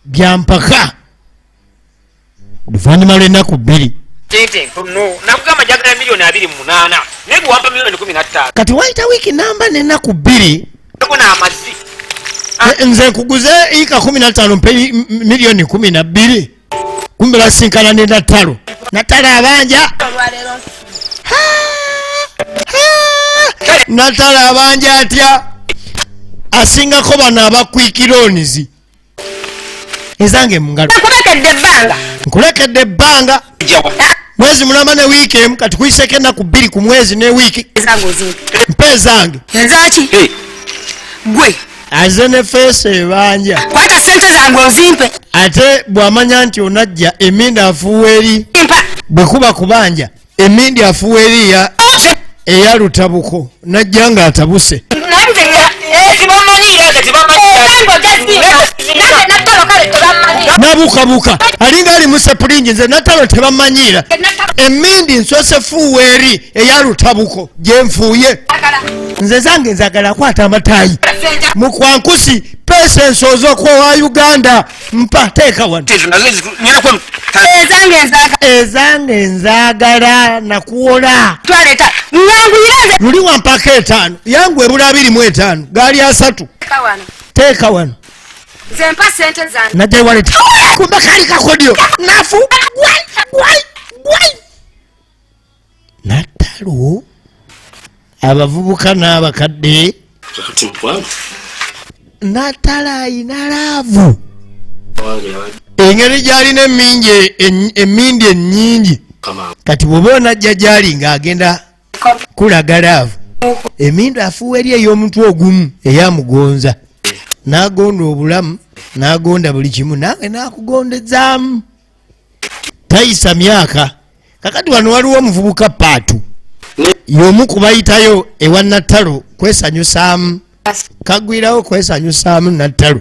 Byampaka. Oluvannyuma lw'ennaku bbiri. Sente ntono. Nakugamba njagala miliyoni abiri mu munaana. Naye gwe wampa miliyoni kumi na ttaano. Kati wayita wiiki namba n'ennaku bbiri. Ndabona amazzi. Nze nkuguze yiika kumi na ttaano mpe miliyoni kumi na bbiri. Kumbe basinkana ne Natalo. Natalo abanja. Natalo abanja atya? Asingako bano aba quick loans. Ezange mu ngalo. Nkulekedde ebbanga. Nkulekedde ebbanga. Mwezi mulamba ne wiiki emu, kati kuyiseko ennaku bbiri ku mwezi ne wiiki. Ezange ozimpe. Mpa ezange. Ezaki? Hey. Gwe. Aze ne feesi ebanja. Kwata ssente zange ozimpe. Ate bw'amanya nti onajja emmindi afuuwa eri. Mpa. Bwe kuba kubanja, emmindi afuuwa eri eya lutabuko, najja ng'atabuse. Nange Nabuukabuuka alinga ali mu sepulingi. Nze Natalo tebamanyiira emindi, nsoose fuuwa eri eya lutabuko gyenfuuye. Nze zange nzagala kwata amataayi mukwankusi peesa ensooza okwowa Uganda mpa teeka wano. Ezo nazo ngenda kuwa Ezange nzaagala. Ezange nzaagala nakuwola. Twaleta nganguyira nze. Luli wampaka 5, yangu ebula 25, gaali 3. Teeka wano. Teeka wano. Nze mpa sente zange. Najja wallet. Kumbe kali kakodyo nafu gwai gwai gwai. Natalo abavubuka n'abakadde. Kakati mukwano. Natala ayina love. Wange yabadde. Engeri gy'alina emindi ennyingi. Kama. Kati bw'oba onajja gy'ali ng'agenda kulaga love, emindu afuuwa eri ey'omutwe ogumu eyamugonza, n'agonda obulamu, n'agonda buli kimu, nange n'akugondezaamu. Tayisa myaka. Kakati wano waliwo omuvubuka Paatu, y'omu ku bayitayo ewa Natalo kwesanyusaamu, kagwirawo kwesanyusaamu Natalo.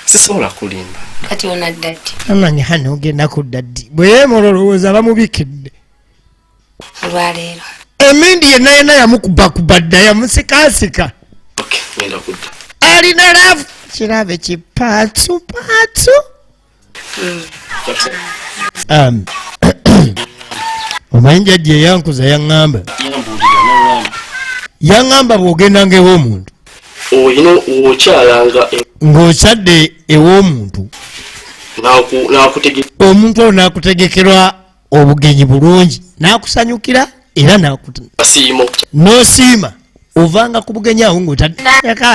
Sisobola kulimba. Kati onadda ddi? Amanyi hano ogenda kudda ddi? Bwe yeemola olowooza bamubikidde. Olwaleero. Emindi yenna yenna yamukubakuba dda, yamusikasika. Okay, ngenda kudda. Alina love. Kirabe kipaatu paatu. Omanyi jjajja eyankuza yaŋŋamba. Yambuulira n'aŋŋamba. Yaŋŋamba bw'ogendanga ew'omuntu. Olina okyalanga Ng'okyadde ew'omuntu. N'akutegeka. Omuntu oyo n'akutegekerwa obugenyi bulungi, n'akusanyukira era Asiima. N'osiima. Ovanga ku bugenyi awo ng'otadde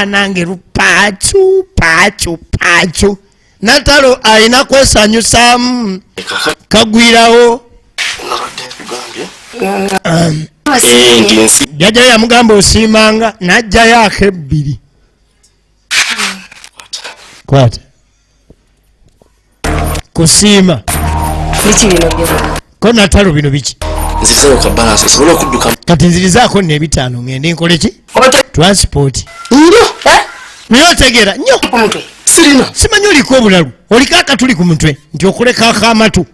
nange lupaatu, paatu, paatu. Natalo alina kwesanyusaamu. Kagwirawo. Nabadde nkugambye. Ndi nsi. Jjajja yamugamba osiimanga, n'ajjayo ak'ebbiri. Kwata. Kusiima. Biki bino byonna? Ko Natalo bino biki? Nzizeeyo ka balance osobole okudduka. Kati nzirizaako nno ebitaano ngende nkole ki? Transport. Nnyo. Naye otegeera nnyo. Ku mutwe. Sirina. Simanyi oliko obulalu. Oliko akatuli ku mutwe nti okuleka akamatu.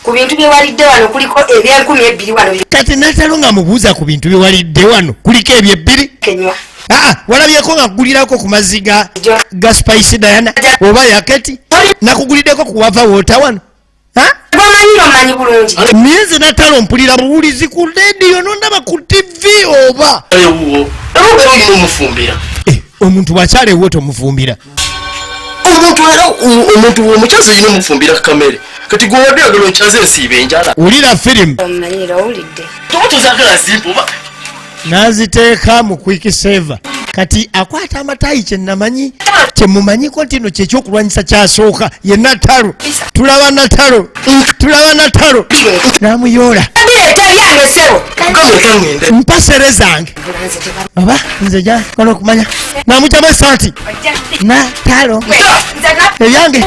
Ku bintu bye walidde wano kuliko eby'enkumi ebbiri wano. Kati Natalo nga mubuuza ku bintu bye walidde wano kuliko eby'ebbiri? Kenywa. Walabyeko nga nkugulirako ku mazzi ga Spice Diana oba yaketi? Nakuguliddeko ku wava water wano. Ha? Gwomanyi omanyi bulungi. Naye nze Natalo mpulira buwulizi ku radio nondaba ku TV oba. Ewuwo. Era obeera olina omufumbira. Omuntu bw'akyala ewuwo tomufumbira. Omuntu era omuntu omukyasi olina omufumbira ku kamere. Kati gwe wadde oyagala okyaze ensiiba enjala. Wulira firimu. Omanyira owulidde. Toba tozaagala zimpa oba. N'aziteeka mu quick saver. Kati akwata amatayi kye namanyi, kye mumanyiko nti no kyekyokulwanyisa kyasooka ye Natalo. Tulaba Natalo, tulaba Natalo. N'amuyoola. Bireeta ebyange ssebo. Mpa sere zange. Oba nze gyakola okumanya. N'amugyamu essaati. Natalo. Ebyange.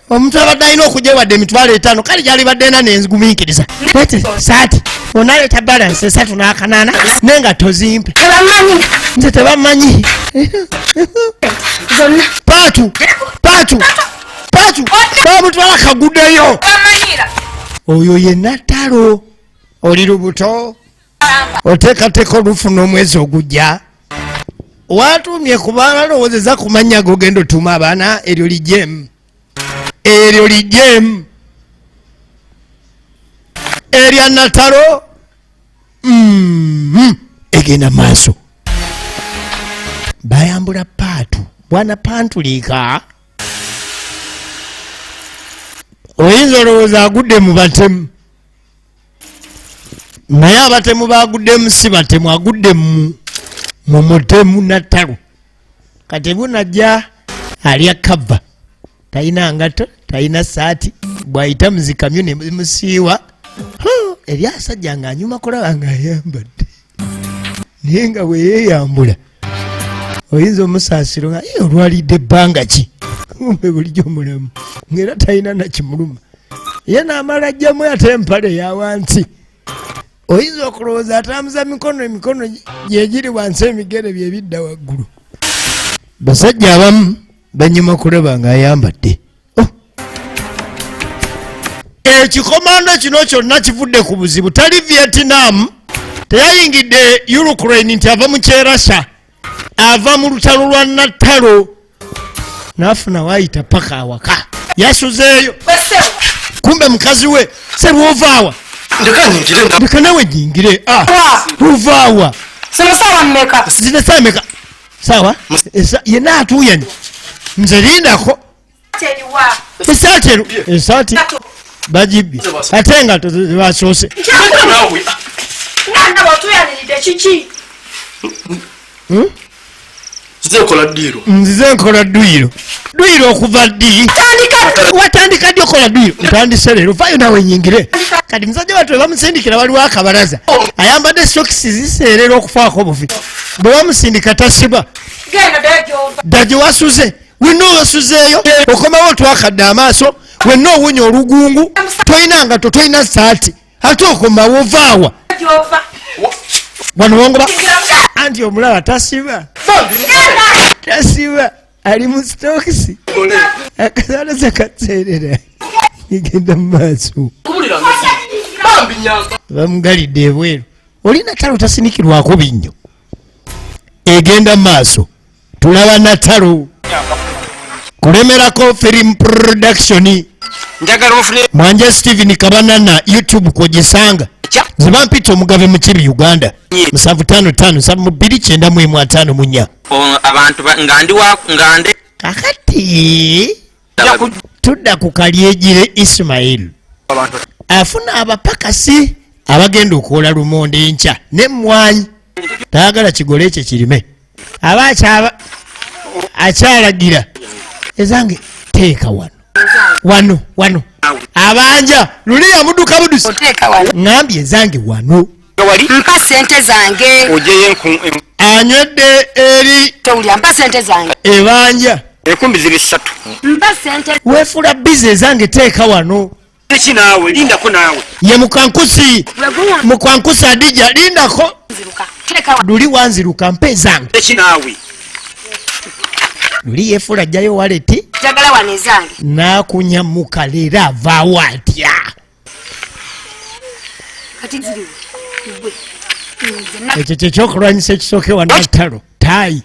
Omuntu abadde alina okujja wadde emitwalo 5, kale gyalibadde ena nengumiikiriza. Leeta saati, onaleeta balance 3 n'akanaana, naye nga tozimpe. Tebamanyi. Nze tebamanyi. Zonna. Paatu, paatu, paatu. Bamutwala kaguddeyo. Bamanyira. Oyo ye Natalo. Oli lubuto. Oteekateeka olufuna omwezi ogujja. Watumye ku baana alowoozeza ku mannya g'ogenda otuuma abaana, eryo lijjeemu. Eryo lijjeemu. Erya Natalo. Egenda maaso. Bayambula paatu. Bwana pantuliika. Oyinza olowooza agudde mu batemu. Naye abatemu baguddemu si batemu, agudde mu mutemu Natalo. Kati bunajja alya kava. Talina ngato, talina saati, bw'ayita mu zikamyo ne musiiwa. Eri asajja ng'anyuma kulaba ng'ayambadde. Naye nga bwe yeeyambula, oyinza omusaasiro nga, olwalidde ebbanga ki? Kumbe bulijjo mulamu, ng'era talina na kimuluma. Ye n'amala ajjamu ate empale eya wansi. Oyinza okulowooza atambuza mikono, emikono gye giri wansi, emigere bye bidda waggulu. Basajja abamu Banyuma kulaba ng'ayambadde. Oh! Ekikomando kino kyonna kivudde ku buzibu. Tali Vietnam, teyayingidde Ukraine nti ava mu kyerasha, ava mu lutalo lwa Nattalo n'afuna waayita paka awaka yasuzeeyo. Kumbe mukazi we serwovaawa ndeka nawe nyingire. Ovaawa zino saawa meka? Saawa yenna atuuyanye nze lindako esaati ero esaati bagibbi ate nga tebasoose. Nzize nkola dduyiro. Dduyiro okuva ddi? Watandika ddi okola dduyiro? Ntandise leero, vaayo nawe nyingire. Kati musajja wattu bamusindikira waliwo akabalaza ayambadde sokisi ziseerera okufaako obufi, bwe bamusindika tasiba. Dda gye wasuze wenna owasuzeeyo okomawo otwakadde amaaso wenna owunya olugungu tolina ngato tolina saati ate okomawo ovaawa wano wongoba anti omulala tasiba tasiba ali mu sitokisi akasalaza kaseerera egenda mu maaso bamugalidde ebweru. Oli Natalo tasinikirwako binnyo egenda mu maaso. Tulaba Natalo kulemerako film production. Mwanje Steven Kabanana YouTube kwogisanga. Nze bampita omugabe mu kibi Uganda. 755 72 91 54. Abantu nga ndi wa nga ndi Kakati tudda ku Kalyegire Ismail afuna abapakasi abagenda okwola lumonde enkya n'emmwanyi tayagala kigole ekyo kirime aba akyaba akyalagira ezange teeka wano wano wano abanja luli yamuduka budusi ŋambye ezange wano. Mpa sente zange. Anywedde eri Tewulira, mpa sente zange. Ebanja. Enkumbi ziri ssatu. Mpa sente. Weefula bizi ezange teeka wano. Ki naawe lindako naawe. Ye mukankusi mukankusi Adija lindako. Nziruka, teeka wano. Luli wanziruka mpa ezange. Ki naawe. Luli yeefula ajjayo wallet. Njagala wano ezange. N'akunyamuka leero avaawo atya? Kati nziriwe gwe nze na Ekyo kyekyokulwanyisa ekisookewa Natalo taayi.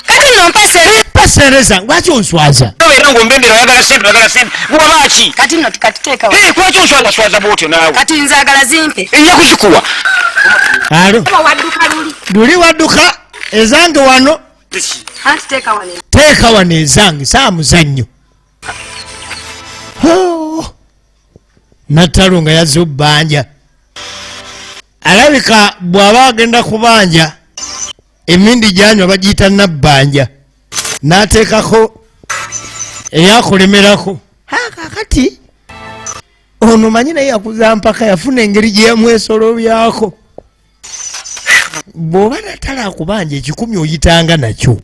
Kati nno mpa sente. Mpa sente zange, lwaki onswaza? Obeera ng'ombendera oyagala sente oyagala sente wabaki? Kati nno kati teeka wano. Lwaki onswazaswaza bwotyo naawe? Kati nzaagala zimpe. Ejja kuzikuwa. Alo. Oba wadduka luli. Luli wadduka ezange wano. Anti teeka wano. Teeka wano ezange saa muzannyo. Oh. Natalo nga yazze obbanja alabika bw'aba agenda kubanja emindi gyanywa bagiyita nabbanja n'ateekako eyakulemerako. Kakati ono manyi naye yakuza mpaka yafuna engeri gye yamwesolobyako. Bw'oba Natalo akubanja 100 oyitanga nakyo.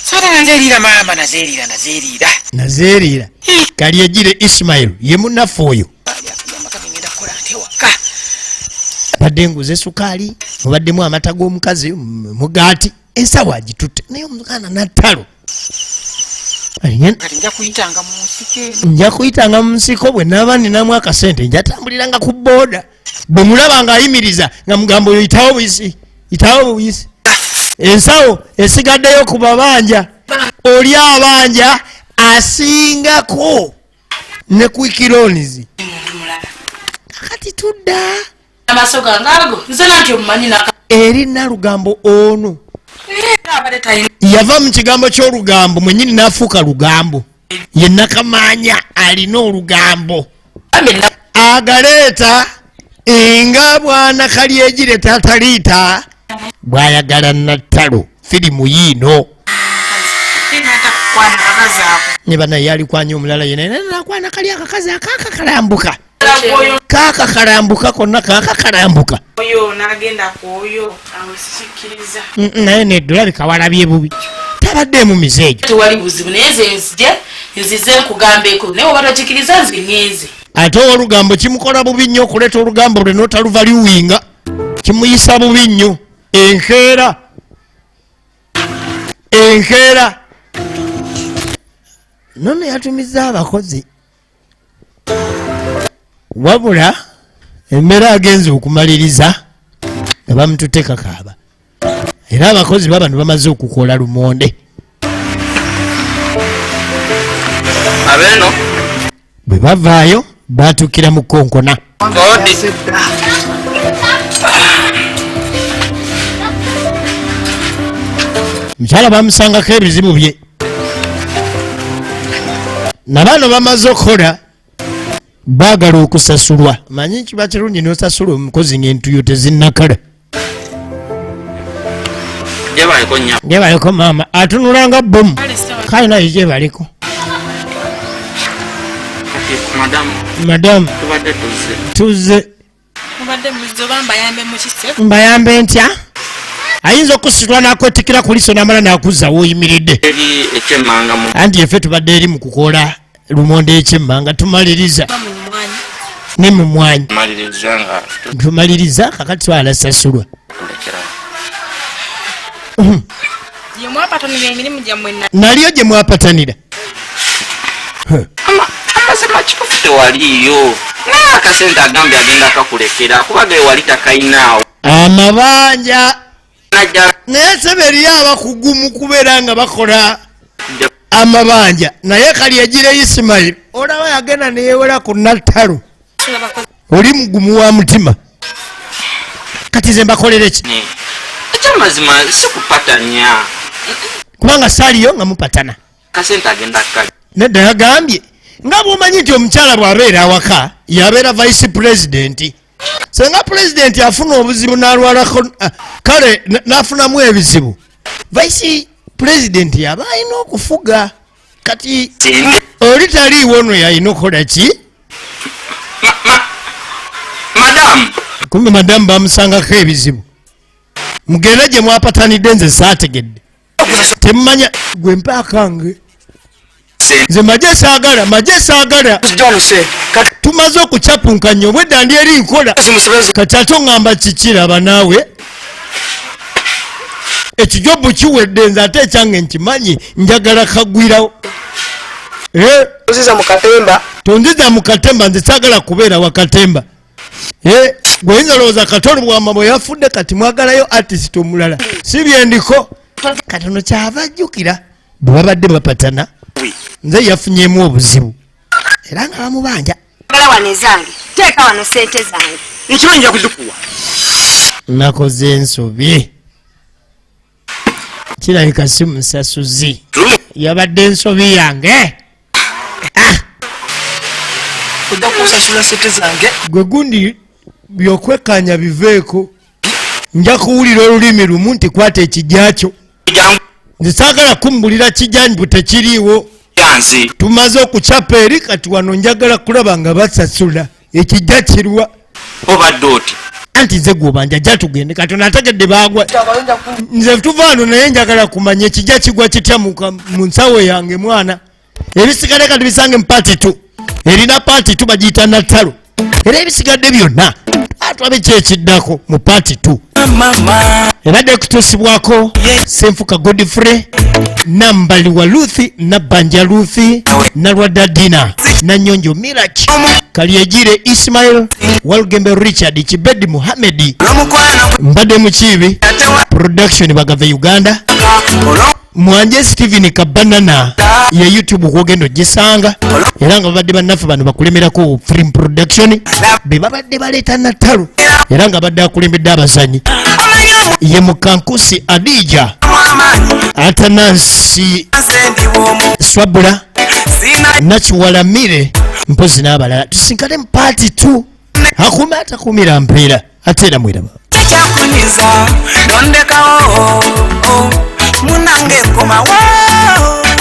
Sente nazeeriira maama nazeeriira nazeeriira. Nazeeriira. Kalyegire Ismail ye munnaffe oyo. Ngenda kukola nte waka. Badde nguze sukaali mubaddemu amata g'omukazi mugaati ensawo agitutte naye omwana Natalo Kati nja kuyitanga mu nsiko eno. Nja kuyitanga mu nsiko bwe naaba ninamu akasente njatambuliranga ku booda bwe mulaba ng'ayimiriza nga mugamba oyo yitawo buyisi yitawo buyisi ensawo esigaddeyo ku babanja oli abanja asingako ne Quick Loans. Kakati tudda Amaaso gange ago nze nanti omumanyi naka eri Nalugambo ono. Abadde talina. Yava mu kigambo ky'olugambo mwennyini n'afuuka lugambo ye Nakamanya alina olugambo agaleeta nga bwana Kalyegire tataliita bw'ayagala Nattalo firimu yiino. Kwana kakazi ako. Ne banaye alikwanya omulala yena nakwana kali akakazi akakakalambuka kakakalambuka konna kakakalambuka. Oyo n'agenda ku oyo awo sikikkiriza. Naye nedda olabika walabye bubi tabaddeemu mize egyo. Tewali buzibu naye nze nzije nzize nkugambeko naye oba tokikiriza nze ŋŋenze. Ate olugambo kimukola bubi nnyo okuleeta olugambo lwe n'otaluvaliwinga kimuyisa bubi nnyo enkeera enkeera. Nono yatumiza abakozi wabula embeera agenze okumaliriza nga bamututte kakaaba, era abakozi babano bamaze okukoola lumonde. Abeeno Bwe bavaayo batuukira mu konkona. Odi. Mukyala bamusangako ebizibu bye, nabaano bamaze okukola baagala okusasulwa. Manyi kiba kirungi n'osasula omukozi ng'entuyo tezinnakala. Gyebaleko nnya. Gyebaleko maama, atunula nga bbomu. Kale naye gyebaleko. Madamu. Madamu. Tubadde tuzze. Tuzze. Mubadde muzze oba mbayambe mu kise? Mbayambe ntya? Ayinza okusitula n'akwetikira ku liiso n'amala n'akuzza w'oyimiridde. Eri ekyemmanga mu. Anti effe tubadde eri mu kukoola lumonde ekyemmanga tumaliriza. Ne mu mwanyi. Tumaliriza nga Tumaliriza kakati twalasasulwa. tulekera. Gye mwapatanira emirimu gyammwe na Naliyo gye mwapatanira. Amazima kituufu tewaliiyo. Naye akasente agambye agenda kakulekera kuba ge wali takayinaawo. Amabanja. Najja. Naye sebe eriyo abakugu mu kubeera nga bakola amabanja, naye kali egira Isimayiri olaba yagenda neyewera ku Nattalo. Oli mugumu wa mutima. Kati nze mbakolere ki? Ekyamazima si kupatanya. Kubanga saaliyo nga mupatana. Akasente agenda kali. Nedda yagambye nga bw'omanyi nti omukyala bw'abeera awaka yabeera vice president. Senga president afuna obuzibu n'alwalako, kale n'afunamu ebizibu, vice president yaba alina okufuga. Kati oli taliiwo ono yalina okukola ki? Madamu. Kumbe madamu bamusangako ebizibu. Mugende gye mwapatanidde nze saategedde. Temmanya gwe mpa akange. Nze maje saagala, maje saagala. Tumaze okucapunkanya obwedda ndi eri nkola. Kati ate oŋŋamba kiki laba naawe? Ekijobu kiwedde nze ate ekyange nkimanyi njagala kagwirawo. Tonziza mu katemba. Tonziza mu katemba, nze saagala kubeera wa katemba. Gwe oyinza olowooza Katolu Bwama bwe yafudde kati mwagalayo artist omulala. Si byendiko. Katono kyava ajjukira bwe babadde bapatana nze yafunyeemu obuzibu era nga bamubanja. Gala wano ezange, teeka wano ssente zange. Nkimanyi nja kuzikuwa. Nakoze ensobi. Kirabika si musasuzi. Yabadde ensobi yange. Ojja kunsasula ssente zange. Gwe gundi byokwekkaanya biveeko. Nja kuwulira olulimi lumu nti kwata ekijja kyo. Nze saagala kumbulira kijja mbu tekiriiwo. Tumaze okucapa eri kati wano njagala kulaba nga basasula. Ekijja kirwa. Obadde oti? Anti nze gw'obanja jja tugende. Kati ono ategedde baagwa. Nze tuva wano naye njagala kumanya ekijja kigwa kitya mu nsawo yange mwana. Ebisigadde kati bisange mu part 2. Erina part 2 bagiyita Nattalo. Era ebisigadde byonna atwabe ki ekiddako mu part 2. Ebadde kutuusibwako Ssenfuka Godfrey, Nambali wa Ruth, Nabbanja Ruth, Nalwadda Dina, Nanyonjo Mirach, Kalyegire Ismail, Walugembe Richard, Kibedi Muhammad, Mbadde Mukiibi, Production Bagave Uganda, Mwanje Steven Kabanana ye YouTube kwogenda ogisanga, era nga babadde bannaffe bano bakulemerako film production be babadde baleeta Nattalo, era nga badde akulembedde abazanyi ye Mukankusi Adija, Atanansi Swabula, Nakiwalamire mpozi n'abalala. Tusinkane mu part 2. Akuuma atakuumira mpeera ate era mweraba. Ekyakunyiza nondekawo, munange nkomawo,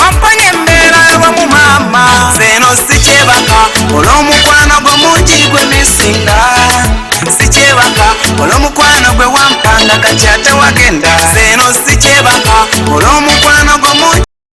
wamponya embeera y'omu maama, zeno sikyebaka olw'omukwano gwo mungi gwe misinga, sikyebaka olw'omukwano gwe wampanga kati ate wagenda, zeno sikyebaka olw'omu